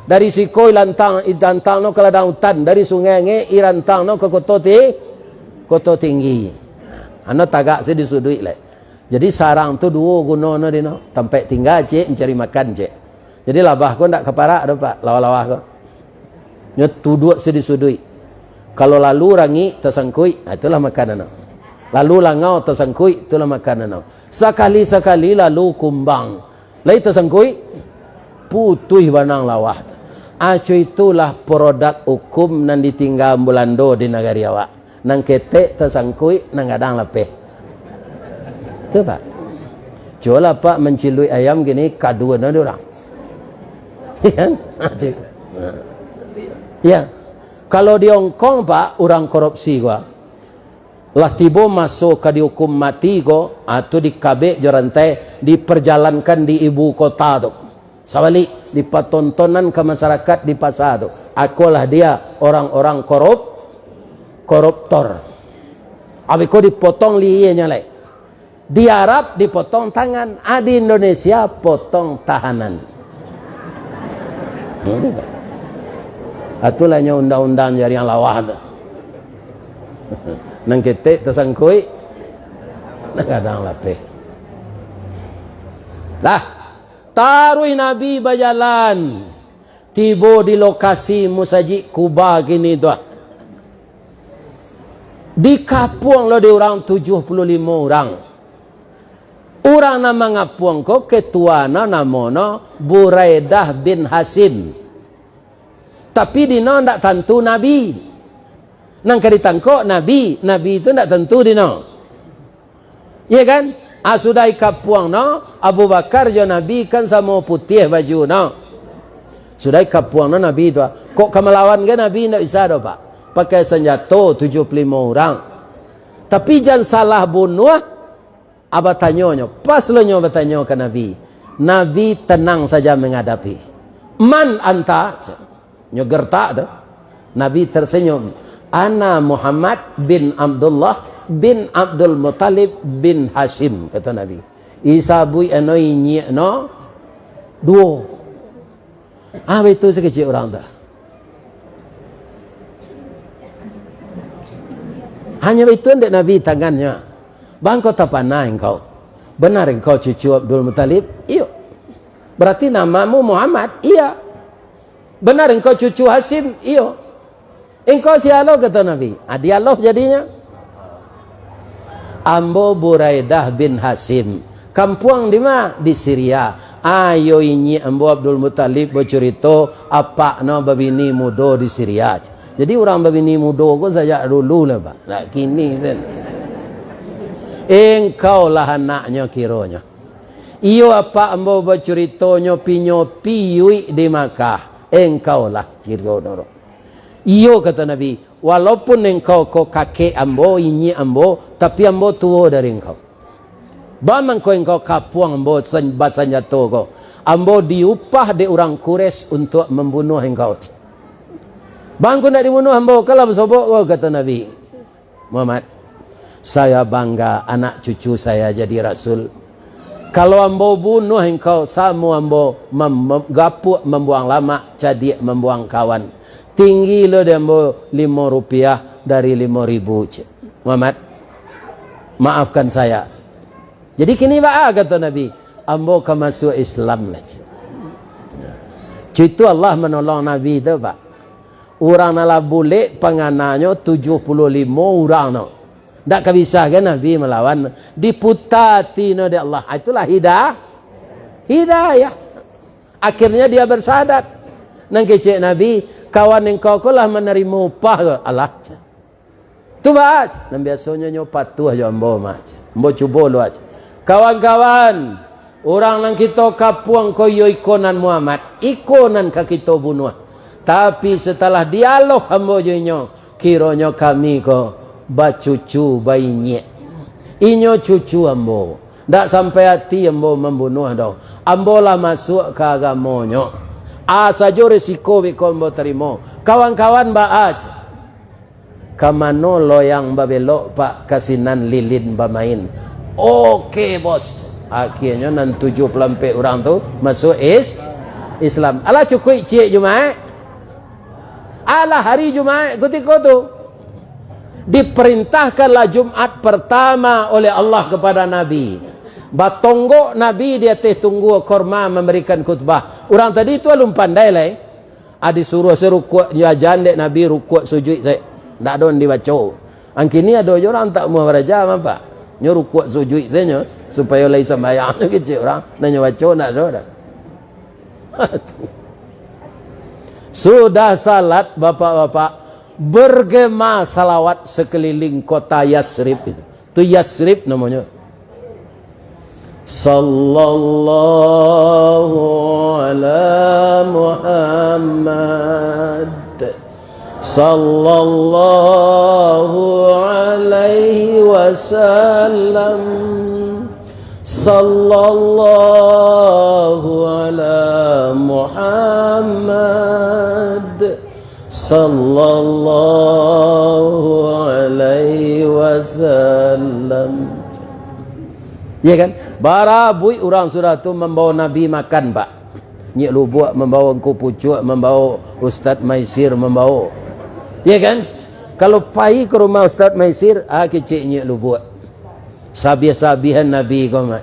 Dari siko irantang, irantang no ka ladang utan, dari Sungai Angek, irantang no ka Koto Ti-, Koto Tinggi. Ano tagak se di suduik lai. Jadi sarang tu duo guno no di no, tampek tingga ciek, mancari makan ciek. Jadi labah ko ndak ka parak doh, Pak, lawah-lawah ko. Nyo tuduak se di suduik. Kalau lalu rangik, tasangkuik, ah, itulah makan ano. Lalu langau, tasangkuik, itulah makan ano. Sakali-sakali lalu kumbang. Lai tasangkuik, putuih banang lawah tu. Aco itulah produk ukum nan ditingga Bulando di nagari awak. Nan ketek tasangkuik, nan gadang lapeh. Tu, Pak. Cubolah, Pak, manciluik ayam kini, kaduan ado urang. Iya kan? Nah, cik. Nah. Ya. Kalau di Hong Kong, Pak, urang korupsi ko, lah tibo maso ka dihukum mati ko, ah, tu dikabek jo rantai, dipajalankan di ibu kota tu. Sabalik, dipatontonan ka masyarakat di pasa tu. Akolah dia orang-orang korup-, koruptor. Abih ko dipotong lienyo lai. Di Arab dipotong tangan, ah, di Indonesia potong tahanan. Nah, tu, Pak. Ah, itulah nyo undang-undang jariang lawah tu. Nan ketek tasangkuik, nan gadang lapeh. Lah, taruih Nabi bajalan, tibo di lokasi Musajik Kuba kini tu. Dikapuang lo di urang tujuah puluah limo urang. Urang nan mangapuang ko ketua no, namo no Buraidah bin Hasim. Tapi dino ndak tantu Nabi. Nan ka ditangkok Nabi, Nabi tu ndak tantu dino. Iya kan? Ah, sudah ikapuang no, Abu Bakar jo Nabi kan samo putiah baju no. Sudah ikapuang no Nabi tu, ah. Kok ka malawan ka Nabi ndak bisa doh, Pak. Pakai sanjato tujuah puluah limo urang. Tapi jan salah bunuah, ah, batanyo nyo. Pas lo nyo batanyo ka Nabi. Nabi tenang saja menghadapi. "Man anta?" Nyo gertak tu. Nabi tersenyum. "Ana Muhammad bin Abdullah bin Abdul Muttalib bin Hasyim," kata Nabi. Isabuik ano inyiak no duo. Ah, baitu sakecek urang tu. Hanyo baitu dek Nabi tangannyo. "Bangko tapana engkau? Benar engkau cucu Abdul Muttalib?" "Iyo." "Berarti namamu Muhammad?" "Iya." "Benar engkau cucu Hasyim?" "Iyo." "Engkau sia lo?" kata Nabi. Ah, dialog jadinyo. "Ambo Buraidah bin Hasyim. Kampuang di ma?" "Di Siria." "Ayo inyiak ambo Abdul Muttalib bacurito, apak no babini mudo di Siria." Jadi urang babini mudo ko sajak dulu lah, Pak. Ndak kini sen. Engkau lah anaknyo kironyo. "Iyo, apak ambo bacurito nyo pinyo piyuik di Makkah." "Engkau lah," ciro doro. "Iyo," kata Nabi, "walaupun engkau ko kakek ambo, inyiak ambo, tapi ambo tuo dari engkau. Baa mangko engkau kapuang ambo san-, basanjato ko? Ambo diupah dek urang Quraisy untuak mambunuah engkau." "Bangko ndak dibunuah ambo, kalah basobok ko," kata Nabi. "Muhammad, saya bangga anak cucu saya jadi rasul. Kalau ambo bunuah engkau, samo ambo mam-, mam-, gapuak mambuang lamak, cadiak mambuang kawan. Tinggi lo di ambo limo rupiah dari limo ribu," cek. "Muhammad, maafkan saya." Jadi kini baa, kata Nabi, "Ambo ka masuak Islam lah," cek. Cek itu Allah manolong Nabi tu, Pak. Urang nan lah bulek pangananyo tujuah puluah limo urang no. Ndak ka bisa kan Nabi malawan, diputa ati no dek Allah. Ah, itulah hida-, hidayah. Akhirnya dia bersyahadat. Nan kecek Nabi, "Kawan engkau ko lah manarimo upah ko?" "Alah." "Tu baa?" "Nan biasonyo nyo patuah jo ambo mah." "Ambo cubo lo." "Kawan-kawan, urang nan kito kapuang ko iyo iko nan Muhammad, iko nan ka kito bunuah. Tapi satalah dialog ambo jo inyo, kironyo kami ko bacucu bainyiak. Inyo cucu ambo, ndak sampai ati ambo mambunuah doh. Ambo lah masuak ka agamonyo. A sajo resiko beko ambo tarimo. Kawan-kawan baa?" "Ka mano loyang babelok, Pak?" "Ka sinan lilin bamain." "Oke, Bos." Akhirnyo nan tujuah puluah ampek urang tu masuak is-, Islam. Alah cukuik ciek Jumaik. Alah hari Jumaik kutiko tu. Diperintahkanlah Jumat pertama oleh Allah kepada Nabi. Batonggok Nabi di ateh tunggua korma memberikan khutbah. Urang tadi tu alun pandai lai. Ah, disuruah se rukuak, nyo ajan dek Nabi rukuak sujuik se. Ndak ado nan dibaco. Ang kini ado jo urang tak amuah baraja, Pak. Nyo rukuak sujuik se nyo, supayo lai sambayang nyo kecek urang, nan nyo baco ndak ado doh. Sudah salat, bapak-bapak, bergema salawat sekeliling kota Yasrib itu. Tu Yasrib namonyo. Sallallahu ala Muhammad. Sallallahu alaihi wasallam. Sallallahu ala Muhammad. Sallallahu alaihi wasallam. Ya kan? Barabuik urang sudah tu mambawa Nabi makan, Pak. Nyiak Lubuak mambawa, Ngku Pucuak mambawa, Ustaz Maisir mambawa. Ya kan? Kalau pai ka rumah Ustaz Maisir, ah, kecek Nyiak Lubuak. Sabiah-sabiahan Nabi ko, Mak.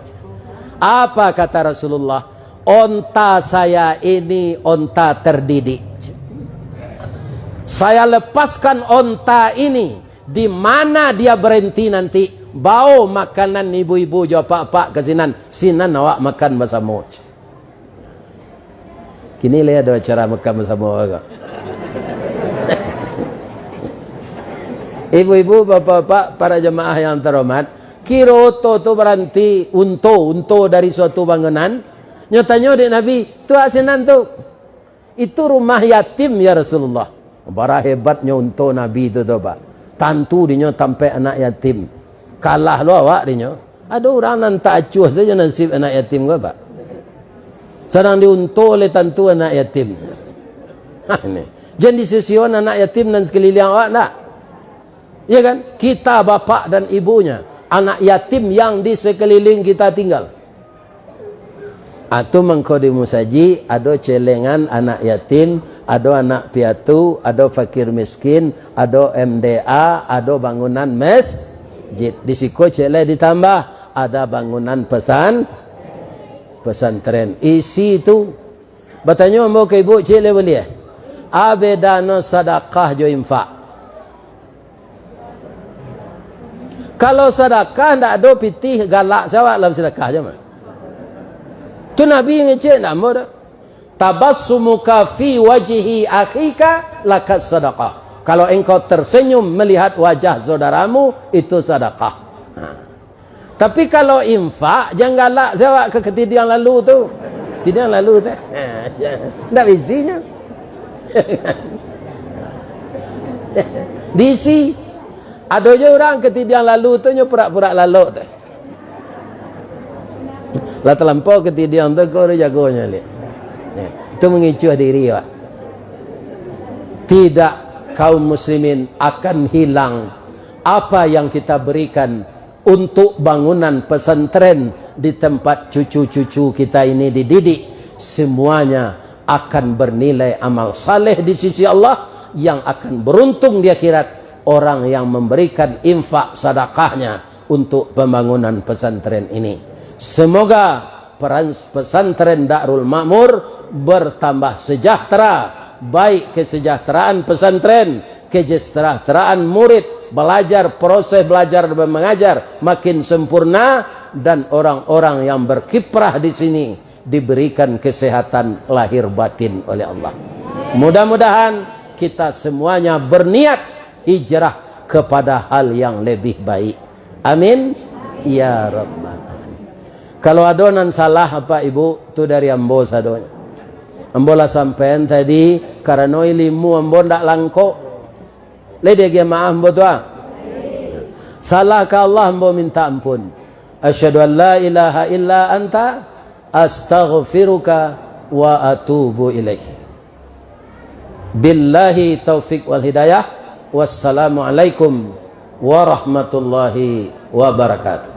Apa kata Rasulullah? "Onta saya ini onta terdidik. Saya lepaskan onta ini, di mana dia berhenti nanti, bawa makanan ibu-ibu jo apak-apak ka sinan, sinan awak makan basamo." Kini lai ado acara makan basamo ko. Ibu-ibu, bapak-bapak, para jamaah yang terhormat, kiro onto tu baranti, unto, unto dari suatu bangunan. Nyo tanyo dek Nabi, "Tu awak sinan tu?" "Itu rumah yatim, ya Rasulullah." Bara hebatnyo unto Nabi tu, tu, Pak. Tantu dinyo tampek anak yatim. Kalah lo awak dinyo. Ado urang nan tak acuah sajo nasib anak yatim ko, Pak. Sadang diunto oleh tantu anak yatim. Ha, ini. Jan disusion anak yatim nan sakaliliang awak, ndak? Ya kan? Kita bapak dan ibunya, anak yatim yang di sekeliling kita tinggal. Atau mangko di musajik, ado celengan anak yatim, ado anak piatu, ado fakir miskin, ado M D A, ado bangunan masjid. Di siko cek lai ditambah, ada bangunan pesan, pesantren. Isi tu, batanyo ambo ka ibu, cek lai buliah. A bedano sadakah jo infak? Kalau sadakah, ndak ado pitih galak se awak dalam sadakah, jan, Mak. Tu Nabi ngecek, ndak ambo doh. "Tabassumuka fi wajhi akhika laka sadakah." Kalau engkau tersenyum melihat wajah saudaramu, itu sadakah. Ha. Tapi kalau infak, jan galak se awak ka katidiang lalu tu. Katidiang lalu tu. Ha, ndak bisinyo. Diisi. Ado jo urang katidiang lalu tu nyo purak-purak lalok tu. Lah talampau katidiang tu, ko jagonyo liak. Ya, tu mangicuah diri, Pak. Tidak, kaum muslimin, akan hilang apa yang kita berikan untuk bangunan pesantren di tempat cucu-cucu kita ini dididik, semuanya akan bernilai amal saleh di sisi Allah, yang akan beruntung di akhirat orang yang memberikan infak sadakahnya untuk pembangunan pesantren ini. Semoga peran-, pesantren Darul Makmur bertambah sejahtera, baik kesejahteraan pesantren, kesejahteraan murid, belajar, proses belajar dan mengajar makin sempurna, dan orang-orang yang berkiprah di sini diberikan kesehatan lahir batin oleh Allah. Mudah-mudahan kita semuanya berniat hijrah kepada hal yang lebih baik. Amin. Ya Rabbal Alamin. Kalau ado nan salah, Apak Ibu, tu dari ambo sadonyo. Ambo lah sampaian tadi, karano ilimu ambo ndak langkok. Lai diagiah maaf ambo tu, ah? Salah ka Allah, ambo minta ampun. Asyhadu an la ilaha illa anta, astaghfiruka wa atubu ilaik. Billahi taufik wal hidayah. Wassalamualaikum warahmatullahi wabarakatuh.